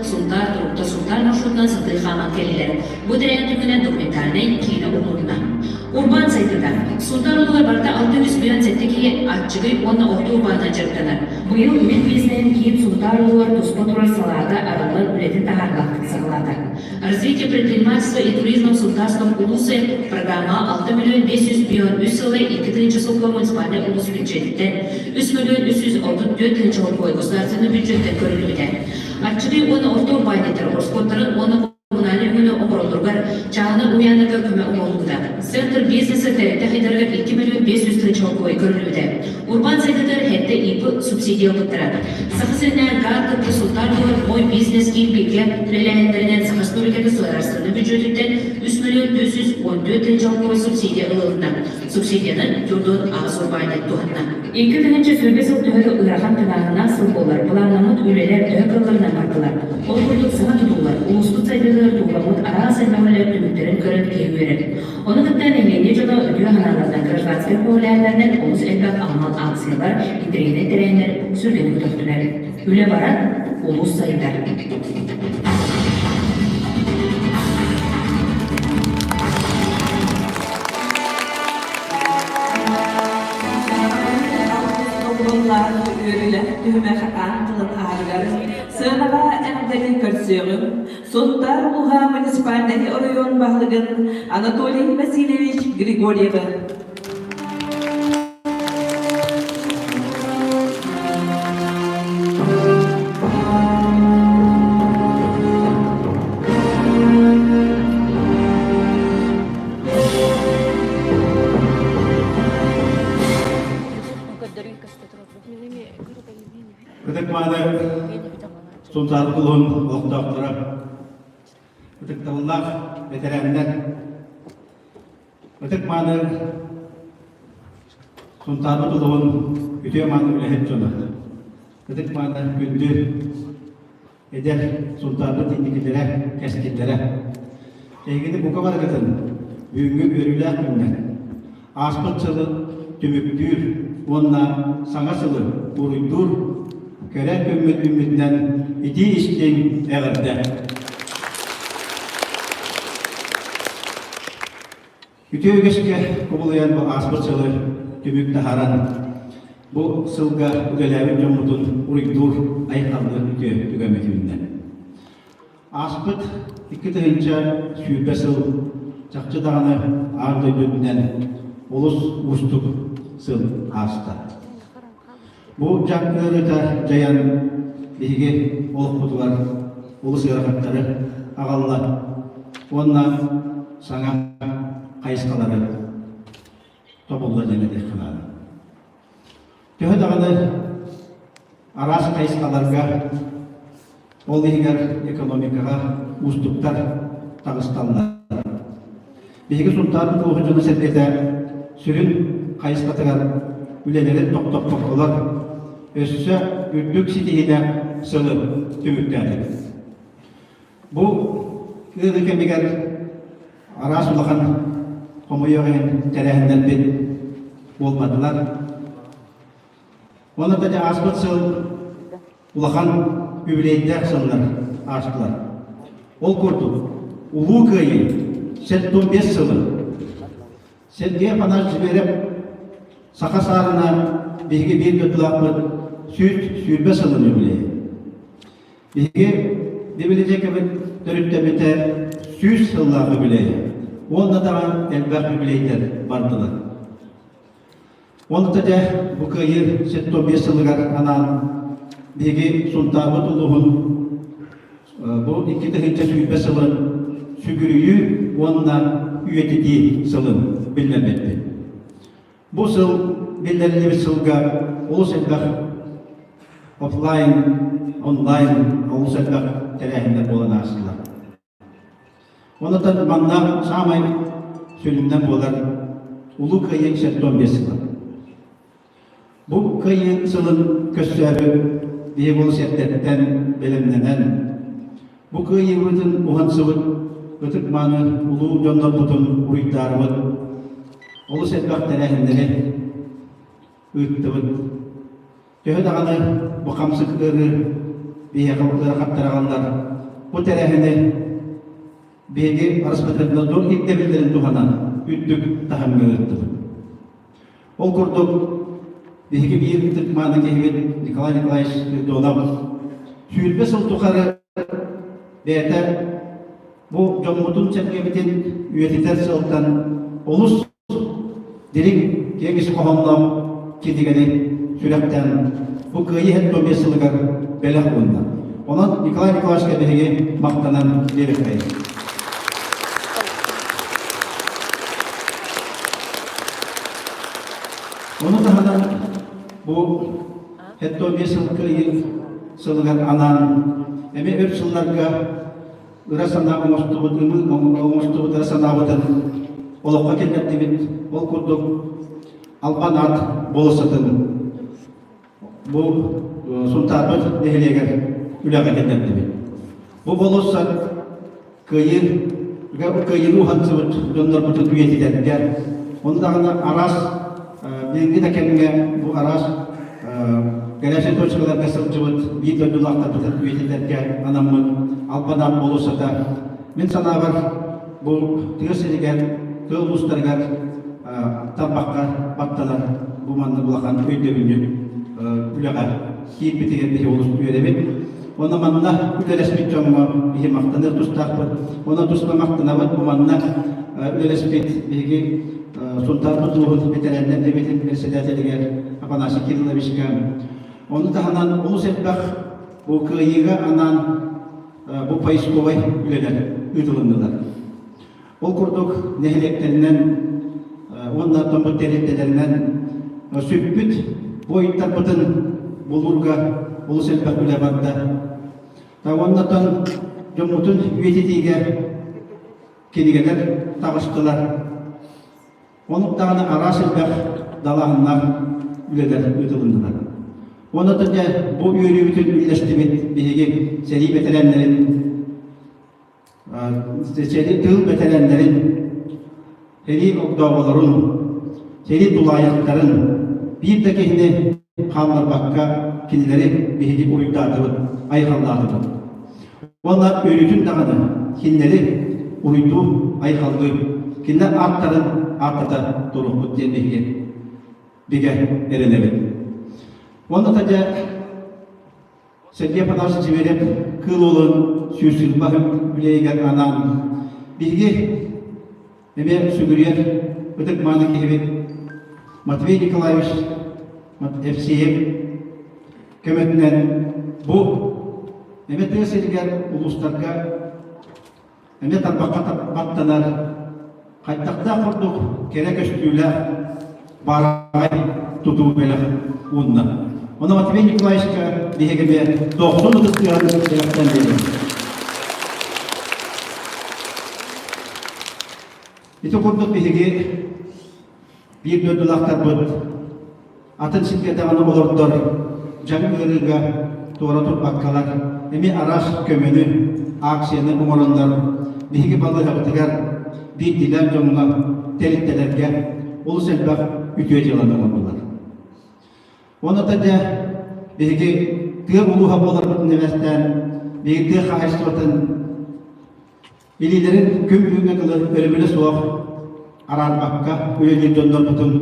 Сунтаар Турукта Сунтаар маршрутунан сатыы хааман кэллилэр. Бу тэрээһин түмүгүнэн документальнай киинэ уһулунна. Урбаан сайдыыта. Сунтаар улууһугар барыта 657 киһи аччыгый уонна орто урбаанынан дьарыктанар. Быйыл үлэ бизнеһин киин Сунтаар улууһугар туспа турар салаата арыллан үлэтин таһаарыылаахтык саҕалаата. Развитие предпринимательства и туризма в Сунтарском улусе программа 6 миллион 553 сылы 2 тыһыынча солкуой муниципальнай улуус бюджетиттэн, 3 миллион 334 тыһыынча солкуой государственный бюджеттэн көрүллүбүтэ. Аччыгый уонна орто урбаанньыттар ороскуоттарын уонна коммунальнай өҥөнү оҥороллоругар чааһынай уһуйааннарга көмө оҥоһуллубута. Центр бизнеса тэрилтэ хайдарыгар 2 миллион 500 тыһыынча солкуой көрүллүбүтэ. Урбаан сайдыытыгар сэттэ ИП субсидия ылбыттара. Саха сиринээҕи гаас кытта Сунтаар буолар Мой бизнес киин бииргэ үлэлээһиннэринэн Саха Республиката судаарыстыбаннай бүддьүөтүттэн 3 миллион 414 тыһыынча солкуой субсидия ылылынна. Субсидияны 48 урбаанньыт туһанна. 2020 сыл төһө да ыарахан тыҥааһыннаах сыл буоллар, былааннаммыт үлэлэр төһө кыалларынан бардылар. Ол курдук саҥа тутуулар, улууспут сайдыытыгар туһуламмыт араас элбэх үлэлэр түмүктэрин көрөн киһи үөрэр. Ону кытта нэһилиэнньэ дьоно үтүө санааларынан гражданскай көҕүлээһиннэринэн олус элбэх аһымал акциялар, интэриэһинэй тэрээһиннэр сүргэни көтөхтүлэр. Үлэ барар, улуус сайдар. Алтыс үөрүүлээх түһүмэх аан тылын ааҕыгар сыанаҕа эҕэрдэни көрсүөҕүм Сунтаар улууһа муниципальнай оройуон баһылыгын Анатолий Васильевич Григорьевы. Ытык-мааны Сунтаар улууһун олохтоохторо, ытыктабыллаах бэтэрээннэр, ытык-мааны Сунтаарбыт улууһун үтүө-мааны үлэһит дьоно, ытык-мааны күндү эдэр Сунтаарбыт инникилэрэ, кэскиллэрэ. Эһигини бука барыгытын бүгүҥҥү үөрүүлээх күннэр, ааспыт сылы түмүктүүр уонна саҥа сылы уруйдуур кэрэ күммүт үүммүтүнэн итии-истиҥ эҕэрдэ! Үтүө үгэскэ кубулуйан бу ааспыт сылы түмүк таһааран, бу сылга үлэлээбит дьоммутун уруйдуур айхаллыыр үтүө түгэммит үүннэ. Ааспыт 2020 сыл чахчы даҕаны аан дойду үрдүнэн олус уустук сыл ааста. Бу дьаҥ ыарыыта дьайан биһиги олохпутугар олус ыарахаттары аҕалла уонна саҥа хайысхалары тобулла диэн этиэххэ наада. Төһө даҕаны араас хайысхаларга, ол иһигэр экономикаҕа уустуктар таҕысталлар. Биһиги Сунтаар улууһун дьоно-сэргэтэ сүрүн хайысхатыгар үлэлэрин тохтоппокколор, өссө үрдүк ситиһиилээх сылы түмүктээтибит. Бу ыалы кэмигэр араас улахан хомойуох иһин тэрээһиннэрбит буолбатылар. Уонна да ааспыт сыл улахан үбүлүөйдээх сыллар аастылар. Ол курдук, Улуу Кыайыы 75 сылын Сергей Афанасьевич Зверев саха саарына биһиги биир дойдулаахпыт 120 сылын үбүлүөйэ. Биһиги бибилэтиэкэбит төрүттэммитэ 100 сыллаах үбүлүөйэ. Уонна даҕаны элбэх үбүлүөйдэр бардылар. Ол да дьэ, бу кыайыы 75 сылыгар анаан биһиги Сунтаарбыт улууһун бу 2020 сылын сүгүрүйүү уонна үйэтитии сылын биллэрбиппит. Бу сыл биллэриллибит сылга олус элбэх офлайн, онлайн олус элбэх тэрээһиннэр буолан аастылар. Онон манна саамай сүрүннэн буолар Улуу Кыайыы 75 сыла. Бу Кыайыы сылын көрсөөрү биһиги олус эрдэттэн бэлэмнэнэн, бу кыайыыбытын уһансыбыт ытык-мааны улуу дьоннорбутун уруйдаарыбыт, олус элбэх тэрээһиннэри ыыттыбыт. Төһө даҕаны бу хамсык ыарыы. биһиэхэ ыарахаттар Бу тэрээһини биһиги Роспотребнадзор ирдэбиллэрин туһанан үрдүк таһымҥа ыыттыбыт. Ол курдук, биһиги биир ытык-мааны киһибит Николай Николаевич Спиридонов 20 сыл тухары бэйэтэ бу дьоммутун-сэргэбитин үйэтитэр сыалтан олус дириҥ киэҥ ис хоһоонноох кинигэни сүрэхтээн бу Кыайыы 75 сылыгар бэлэх уунна. Онон Николай Николаевичка биһиги махтанан биэриэххэйиҥ. Ону таһынан бу 75 сыл Кыайыы сылыгар анаан эмиэ өр сылларга ыра санаа оҥостубут, ымыы оҥостубут ыра санаабытын олоххо киллэрдибит. Ол курдук Албан аат болуоссатын бу Сунтаарбыт нэһилиэгэр үлэҕэ киллэрдибит. Бу болуоссат кыайыы кыайыыны уһансыбыт дьоннорбутун үйэтитэргэ, ону даҕаны араас билиҥҥи да кэмҥэ бу араас горячай точкаларга сылдьыбыт биир дойдулаахтарбытын үйэтитэргэ анаммыт Албан аат болуоссата мин санаабар бу тыа сиригэр, тыа улуустарыгар тарбахха баттанар бу маннык улахан өйдөбүнньүк үлэҕэ киирбитигэр биһи олус үөрэбит. Онно манна үлэлэспит дьоҥҥо биһи махтаныах тустаахпыт. Онно туспа махтанабыт бу манна үлэлэспит биһиги Сунтаарбыт улууһун бэтэрээннэр сэбиэтин председателигэр Афанасий Кирилловичка. Ону таһынан олус элбэх бу кыайыыга анаан бу поисковай үлэлэр ыытылыннылар. Ол курдук нэһилиэктэринэн уонна томмут тэрилтэлэринэн сүппүт буойуттарбытын булуурга олус элбэх үлэ барда. Уоннатан дьоммутун үйэтитиигэ кинигэлэр таҕыстылар. Онук даҕаны араас элбэх далааһыннаах үлэлэр ыытылыннылар. Уонна дьэ бу үөрүүбүтүн үллэстибит биһиги сэрии бэтэрээннэрин сэрии тыыл бэтэрээннэрин, сэрии огдооболорун, сэрии тулаайахтарын биир да киһини хаалларбакка кинилэри биһиги уруйдаатыбыт, айхаллаатыбыт. Уонна өрүүтүн даҕаны кинилэри уруйдуу, айхаллыы, кинилэр ааттарын ааттата туруохпут диэн биһиги бигэ эрэнэбит. Уонна та дьэ Сергей Афанасьевич Зверев Кыыл Уолун сүүс үлэйигэр анаан биһиги эмиэ сүгүрүйэр ытык-мааны киһибит Матвей Николаевич Евсеев көмөтүнэн бу эмиэ тыа сиригэр улуустарга эмиэ тарбахха баттанар хайдахтаах курдук кэрэ көстүүлээх баараҕай тутуу бэлэх уунна. Онон Матвей Николаевичка биһиги эмиэ дохсун ытыстыган бэлэхтэн биэрэбит. Ити курдук биһиги биир дойдулаахтарбыт атын сиргэ даҕаны олордор дьаҥ ыарыыга туора турбаккалар эмиэ араас көмөнү, акцияны оҥороннор биһиги балыыһабытыгар биирдиилээн дьоҥҥо, тэрилтэлэргэ олус элбэх үтүө дьыаланы оҥордулар. Онон дьэ биһиги тыа улууһа буоларбытын эбэстээн биһиги тыа хаһаайыстыбатын Илиилэрин күн бүгүҥҥэ дылы өрөбүлэ суох араарбакка үлэлиир дьоннорбутун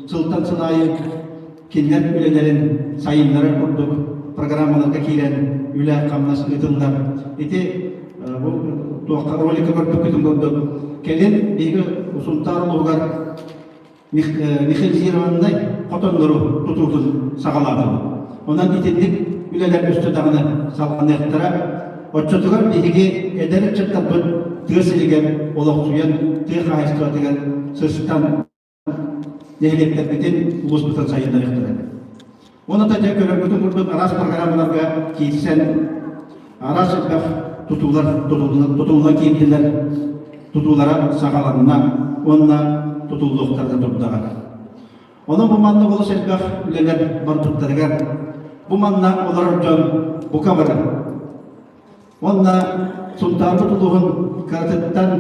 сылтан сыл аайы кинилэр үлэлэрин сайыннарар курдук программаларга киирэн үлэ-хамнас ыытыллар. Ити бу туохха роликка көрбүккүтүн курдук кэлин биһиги Сунтаар улууһугар механизированнай хотоннору тутуутун саҕалаатыбыт. Онон итинник үлэлэр өссө даҕаны салҕаныахтара. Оччотугар биһиги эдэр ыччаттарбыт тыа сиригэр олохсуйан, тыа хаһаайыстыбатыгар сыстан нэһилиэктэрбитин, улууспутун сайыннарыахтара. Оны да дьэ көрөргүтүн курдук араас программаларга киирсэн араас элбэх тутуулар тутулла киирдилэр, тутуулара саҕаланна уонна тутуллуохтара турдаҕа. Онон бу манна олус элбэх үлэлэр барбыттарыгар бу манна олорор дьон бука бары Уонна Сунтаарбыт улууһун кыратыттан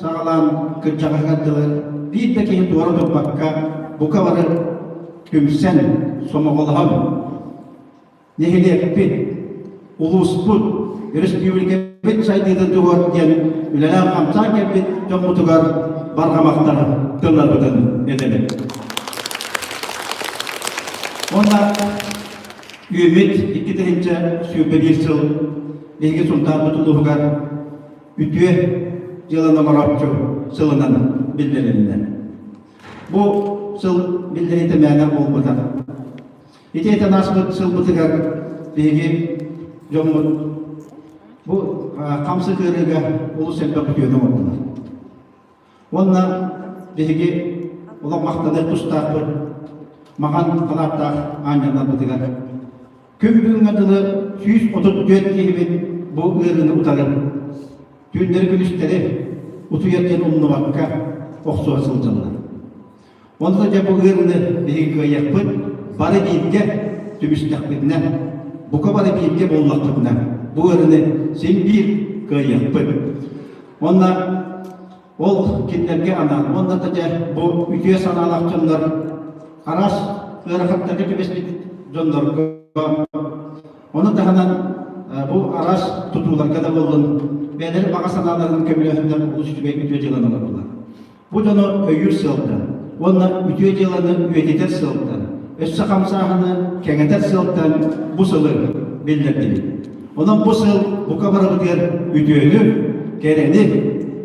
саҕалаан кырдьаҕаһыгар дылы биир да киһи туора турбакка бука бары түмсэн, сомоҕолоһон нэһилиэкпит, Улууспут, өрөспүүбүлүкэбит сайдыытын туһугар диэн үлэлээн-хамсаан кэлбит дьоммутугар барҕа махтал тылларбытын этэбит. Уонна үүммүт 2021 сыл биһиги Сунтаарбыт улууһугар үтүө дьыаланы оҥорооччу сылынан биллэрилиннэ. Бу сыл биллэриитэ мээнэ буолбатах. Ити этэн ааспыт сылбытыгар биһиги дьоммут бу хамсык ыарыыга олус элбэх үтүөнү оҥордулар. Уонна биһиги олох махтаныах тустаахпыт маҕан халааттаах аанньалларбытыгар. Күн бүгүҥҥэ дылы 134 киһибит бу ыарыыны утары түүннэри-күнүстэри утуйар диэн умнубакка охсуһа сылдьаллар. Онно дьэ бу ыарыыны биһиги кыайыахпыт, бары бииргэ түмүстэхпитинэ, бука бары бииргэ буоллахпытына, бу ыарыыны син биир кыайыахпыт. Уонна ол кинилэргэ анаан, уонна да дьэ бу үтүө санаалаах дьоннор араас ыарахаттарга түбэспит дьоннорго ону таһынан бу араас тутууларга да буоллун бэйэлэрин баҕа санааларын көмөлөһөннөр олус үчүгэй үтүө дьыаланы оҥордулар. Бу дьону өйүүр сыалтан уонна үтүө дьыаланы үйэтитэр сыалтан, өссө хамсааһыны кэҥэтэр сыалтан бу сылы биллэрдибит. Онон бу сыл бука барыбытыгар үтүөнү, кэрэни,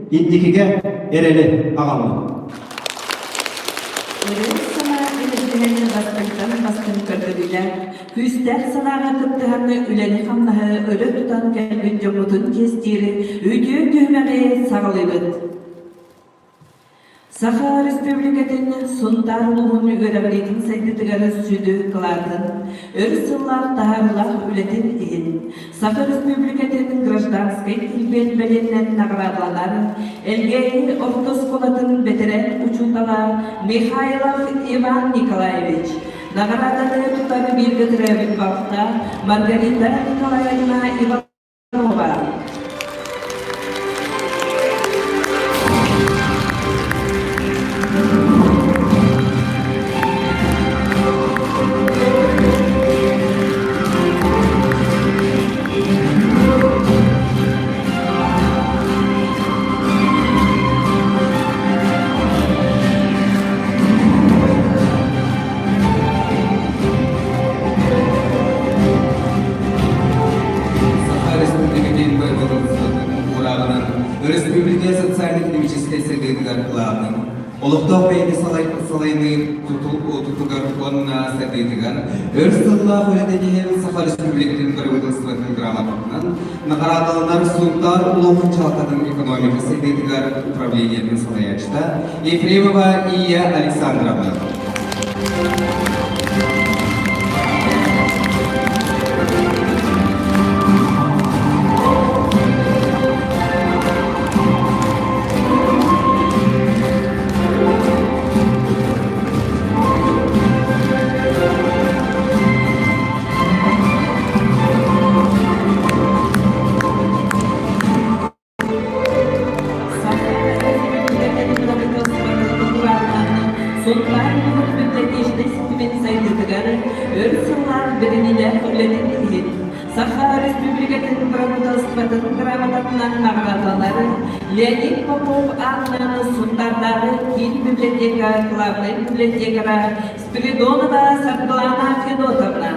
инникигэ эрэли аҕалла. Ырыа санаа үлэһитинэн бастыҥтан бастыҥ көрдөрүүлээх, күүстээх санааҕа кыттыһан үлэни-хамнаһы өрө тутан кэлбит дьоммутун чиэстиир үтүө түһүмэҕи саҕалыыбыт. Саха Өрөспүүбүлүкэтин Сунтаар улууһун үөрэҕириитин сайдыытыгар сүдү кылаатын, өр сыллаах таһаарыылаах үлэтин иһин Саха Өрөспүүбүлүкэтин гражданскай килбиэн бэлиэнэн наҕараадаланар Элгээйи орто оскуолатын бэтэрээн учуутала Михайлов Иван Николаевич наҕарааданы тутар бииргэ төрөөбүт балта Маргарита Николаевна Иванова. Саха Республикатын Бырабыыталыстыбатын уурааҕынан өрөспүүбүлүкэ социально-экономическай сайдыытыгар кылаатын, олохтоох бэйэни салайыныы тутугар уонна сайдыытыгар өр сыллаах үлэтин иһин Саха Республикатын Бырабыыталыстыбатын грамотатынан наҕараадаланар Сунтаар улууһун дьаһалтатын экономика сайдыытыгар управлениетын салайааччыта Ефремова Ия Александровна. Сунтаар улууһун библиотечнай ситимин сайдыытыгар өр сыллаах бэриниилээх үлэтин иһин Саха Республикатын Бырабыыталыстыбатын грамотатынан наҕараадаланар Леонид Попов аатынан Сунтаардааҕы киин библиотека главнай библиотекара Спиридонова Саргылана Федотовна.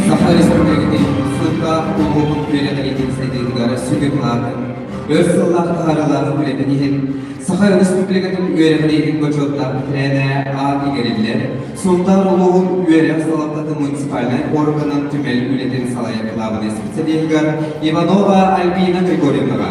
Саха Республикатын Сунтаар улууһун үөрэҕириитин сайдыытыгар сүдү кылаатын, өр сыллаах таһаарыылаах үлэтин иһин Саха Республикатын үөрэҕириитин бочуоттаах бэтэрээнэ аат иҥэриллэр Сунтаар улууһун үөрэх салалтатын муниципальнай органын түмэл үлэтин салайар кылаабынай специалиһыгар Иванова Альбина Григорьевнаҕа.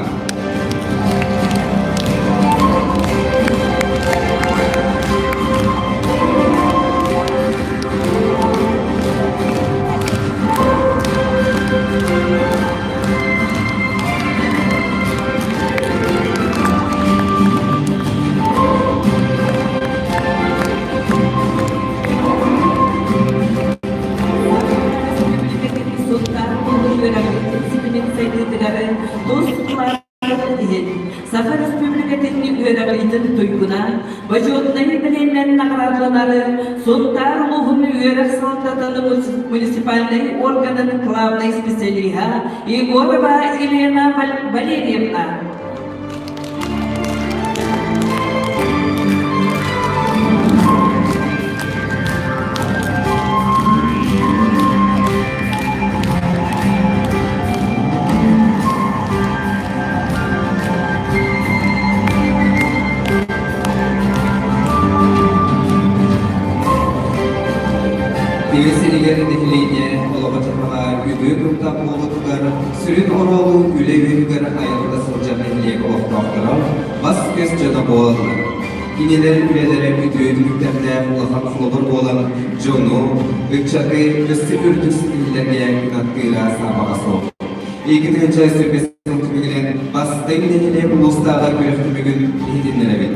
тус кылаатын иһин Саха Республикатын үөрэҕириитин туйгуна, бочуотунай бэлиэннэн наҕараадаланары Сунтаар улууһун үөрэх салалтатын муниципальнай органын главнай специалиһа Егорова Елена Валерьевна. Тыа сиригэр нэһилиэнньэ олоҕо-дьаһаҕа үтүө туруктаах буолуутугар сүрүн оруолу үлэ үөһүгэр айылла сылдьар нэһилиэк олохтоохторо бас-көс дьоно буолаллар. Кинилэр үлэлэрэ үтүө түмүктэрдээх улахан холобур буолан дьону, ыччаты өссө үрдүк ситиһиилэргэ кынаттыыра саарбаҕа суох. 2025 сыл түмүгүнэн бастыҥ нэһилиэк улуустааҕы күрэх түмүгүн иһитиннэрэбит.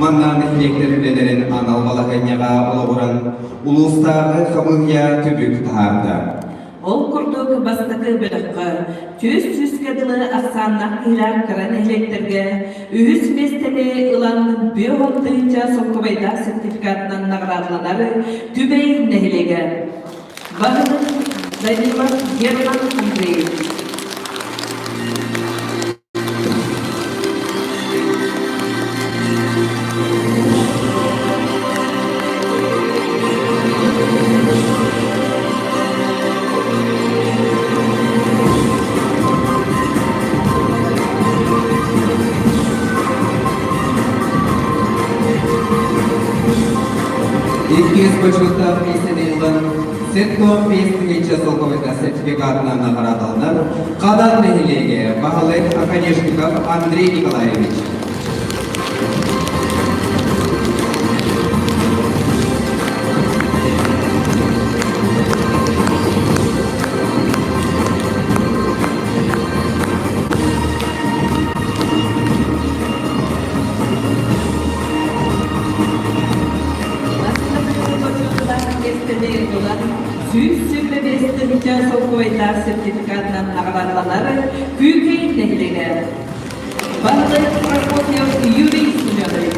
Манна нэһилиэктэр үлэлэрин анал балаһыанньаҕа олоҕуран улуустааҕы хамыыһыйа түбүк таһаарда. Ол курдук бастакы бөлөххө 400-гэ дылы ахсааннаах киһилээх кыра нэһилиэктэргэ үһүс миэстэни ылан 50 тыһыынча солкуобайдаах сертификатынан наҕараадаланар Түбэй нэһилиэгэ. Баһылык Данилов Герман Андреевич. Иккис бочуоттаах миэстэни ылан, Сетто 5000 солковайда сертификатынан наҕараадаланар Хадан нэһилиэгэ баһылык Оконешников Андрей Николаевич. Миэстэни ылан 125 солкуобайдаах сертификатынан наҕараадаланар Күүкэй нэһилиэгэ. Баһылык Прокопьев Юрий Семенович.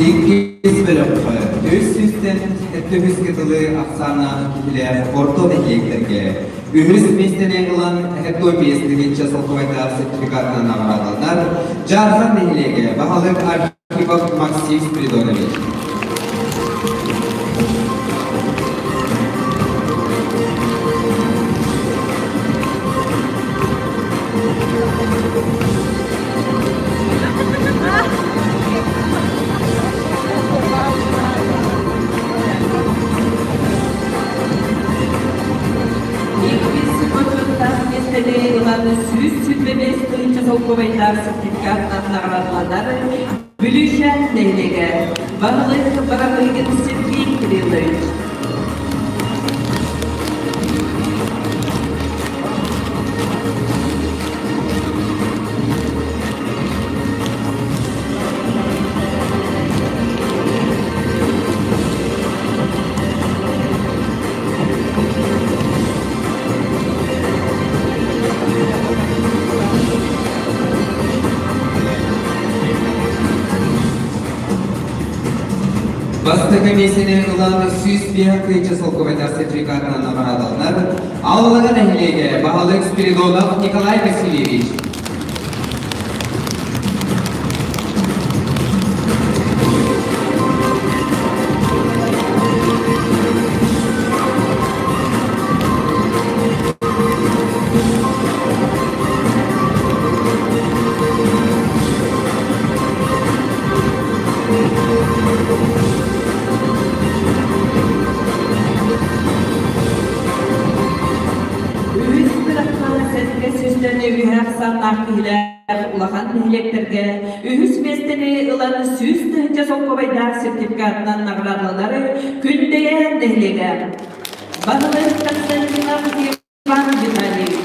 Иккис бөлөххө үс сүүстэн төһүс кытылы ахсааннаах киһилээх орто нэһилиэктэргэ үһүс миэстэни ылан 75 солкуобайдаах сертификатынан наҕараадаланар Дьаархан нэһилиэгэ баһылык Архипов Максим Спиридонович. Иккис бочуоттаах миэстэни ылан 125 солкуобайдаах сертификатынан наҕараадаланар Бүлүүчээн нэһилиэгэ баһылык Барабыгин Сергей Кириллович. Бастакы миэстэни ылан 105 тыһыынча солкуобайдаах сертификатынан наҕараадаланар Аллаҕа нэһилиэгэ баһылык Спиридонов Николай Васильевич. Үһүс бөлөххө сэргэ сүүстэн үһэ ахсааннаах киһилээх улахан нэһилиэктэргэ үһүс миэстэни ылан 100 тыһыынча солкуобайдаах сертификатынан наҕараадаланар Күндэйэ нэһилиэгэ. Баһылык Константинов Иван Витальевич.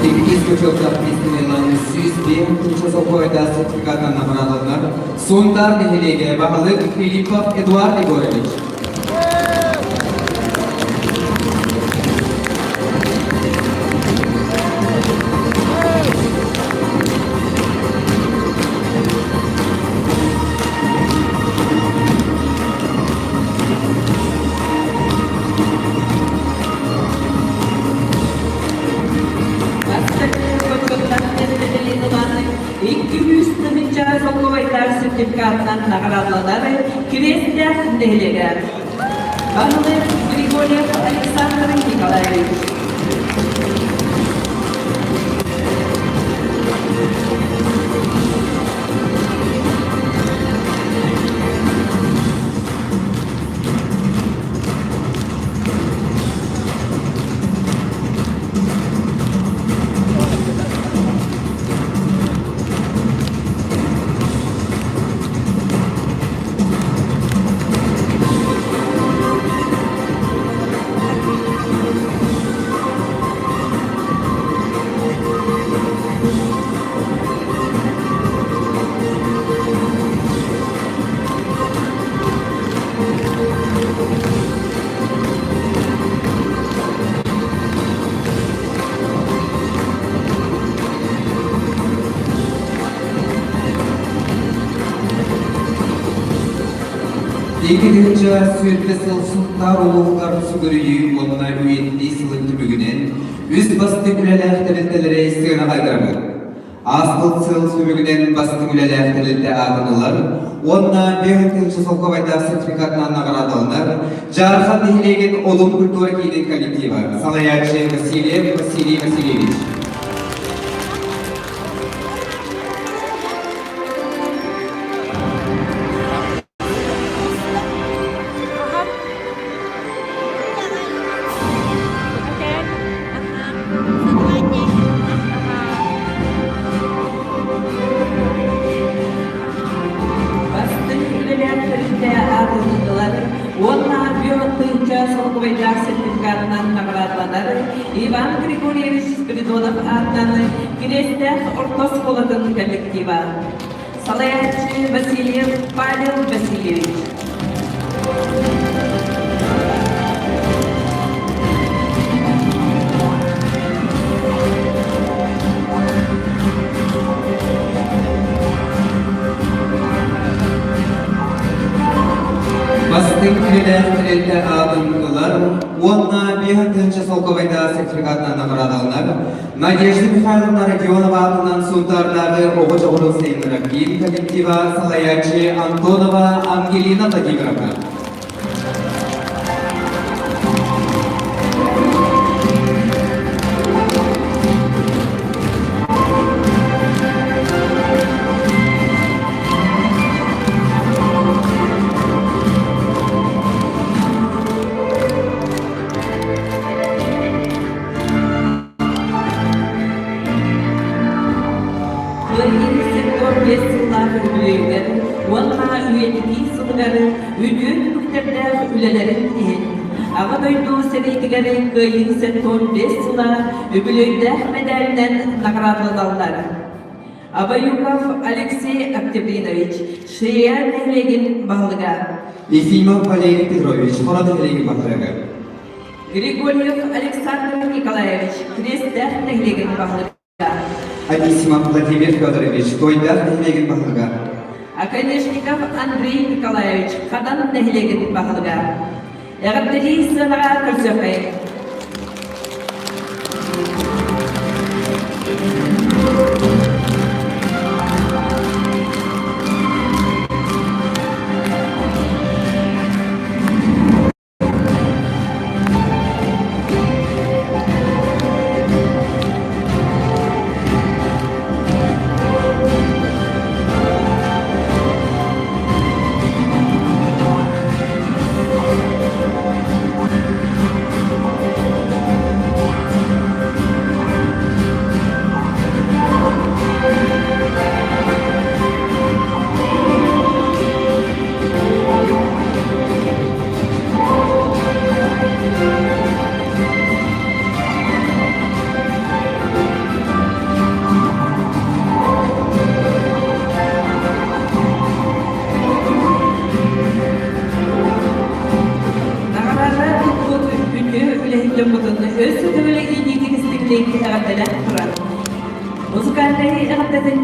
Иккис бочуоттаах миэстэлэринэн 105 тыһыынча солкуобайдаах сертификатынан наҕараадаланар Сунтаар нэһилиэгэ баһылык Филиппов Эдуард Егорович. Бастакы бочуоттаах миэстэлэри ылан 200 солкуобайдаах сертификатынан наҕараадаланар Кириэстээх нэһилиэгэ. Баһылык Григорьев Александр Николаевич. Икки сүүрбэ сыл Сунтаар улууһугар сүгүрүйүү уонна үйэтитии сылын түмүгүнэн үс бастыҥ үлэлээх тэрилтэлэри сыанаҕа ыҥырабыт. Ааспыт сыл түмүгүнэн бастыҥ үлэлээх тэрилтэ аатын ылар уонна 5000 солкуобайдаах сертификатынан наҕараадаланар Дьаархан нэһилиэгин Олум культура киинин коллектива, салайааччы Васильев Василий Васильевич. Бастыҥ үлэлээх тэрилтэ аатын ылар уонна био-тыһыынча солкуобайдаах сертификатынан наҕараадаланар Иван Григорьевич Спиридонов аатынан Кириэстээх орто оскуолатын коллектива. Салайааччы Васильев Павел Васильевич. Бастыҥ үлэлээх тэрилтэ аатын ылар уонна 5000 солкуобайдаах сертификатынан наҕараадаланар Надежда Михайловна Родионова аатынан Сунтаардааҕы оҕо дьоҕурун сайыннарар киин коллектива салайааччы Антонова Ангелина Владимировна. Кыайыы сектор биэс сыллаах үбүлүөйүгэр уонна үйэтитии сылыгар үтүө түмүктэрдээх үлэлэрин иһин Аҕа дойду сэриитигэр Кыайыы сектор биэс сыла үбүлүөйдээх мэдээлинэн наҕараадаланаллар. Абаюков Алексей Октябринович, Шия нэһилиэгин баһылыга. Ефимов Валерий Петрович, Хоро нэһилиэгин баһылыга. Григорьев Александр Николаевич, Крестээх нэһилиэгин баһылыга. Анисимов Владимир Федорович, Туойдаах нэһилиэгин баһылыга. Оконешников Андрей Николаевич, Хадан нэһилиэгин баһылыга. Эҕэрдэлии сыанаҕа көрсүөххэйиҥ.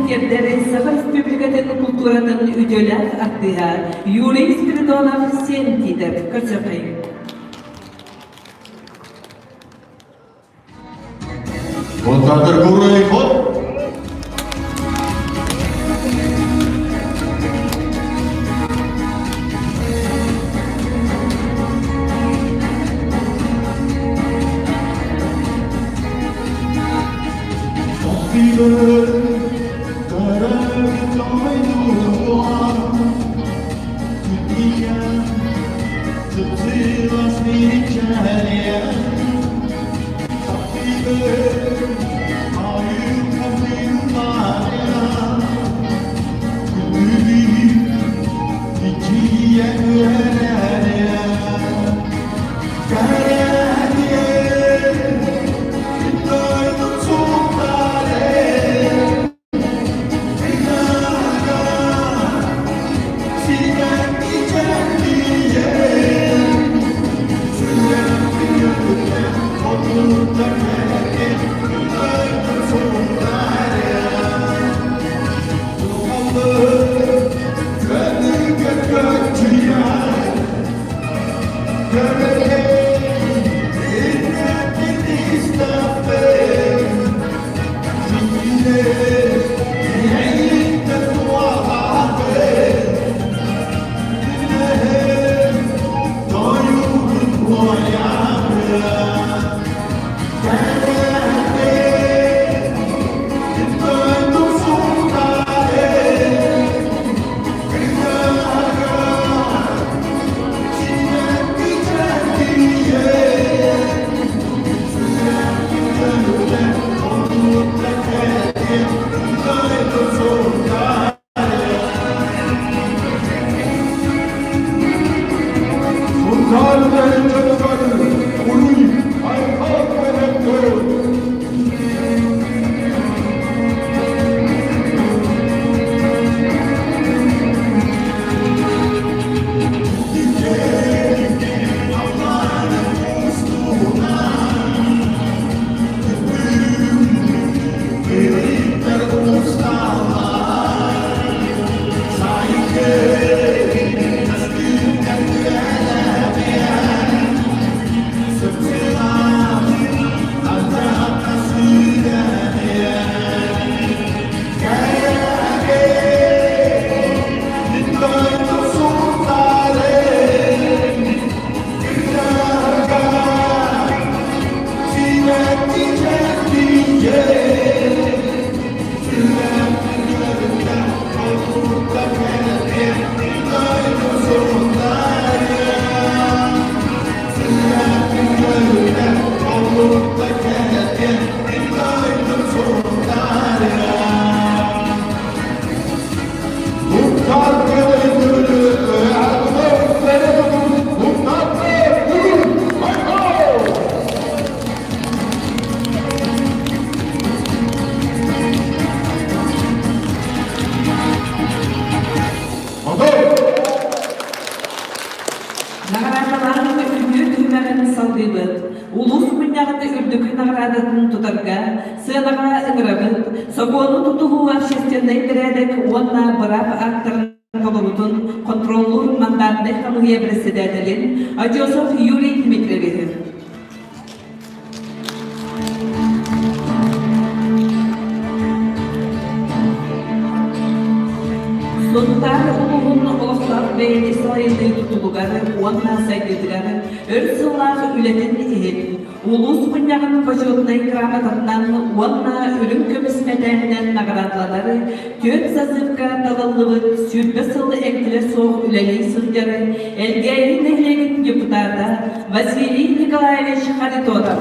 тиэрдэр Саха Республикатын култууратын үтүөлээх артыыһа Юрий Спиридонов Сиэн Тиитэп көрсүөххэйиҥ. Контактор Гурай ход! Наҕараадалааһын үтүө түһүмэҕин салгыыбыт. Улуус мунньаҕын үрдүкү наҕараадатын тутарга сыанаҕа ыҥырабыт. Сокуону тутуһуу общественнай бэрээдэк уонна быраап аактарын толорутун контроллуур мандатнай хамыыһыйа председателин Одесов Юрий Дмитриевиһы. Сунтаар улууһун олохтоох бэйэни салайыныы тутулугар уонна сайдыытыгар өр сыллаах үлэтин иһин улуус мунньаҕын бочуотунай грамотатынан уонна үрүҥ көмүс мэтээлинэн наҕараадаланар түөрт созывка талыллыбыт 20 сыл эҥкилэ суох үлэлии сылдьар Элгээйи нэһилиэгин депутата Василий Николаевич Харитонов.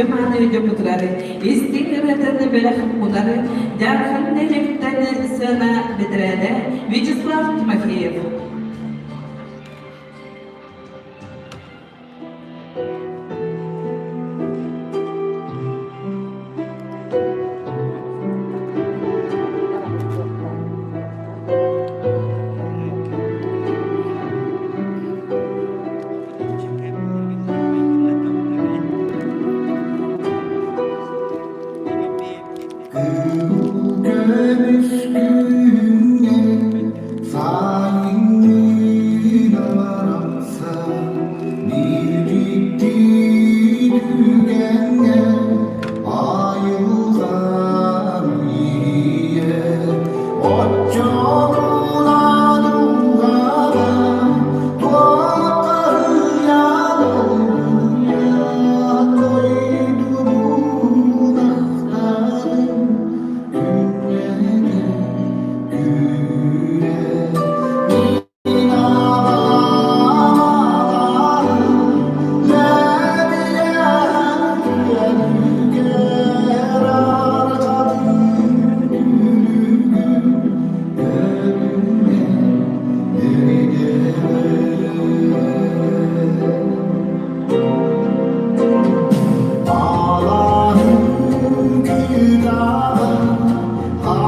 үтүө-мааны дьоммутугар истиҥ ырыатын бэлэх уунар Дьаархан нэһилиэгиттэн сыана бэтэрээнэ Вячеслав Тимофеев. Көмүс күҥҥэ сайыҥҥы арамса биир дьикти түгэҥҥэ айылҕам ийэ оччоҕуна дууһаҕа туоххаһыйан олуйа дойдубун ахтаным күннэтэ күүрэ мин аҕам лэбийэн күөлүгэр арҕадын күлүгүн көрүнэн эридэбин. Алаһын кыраҕын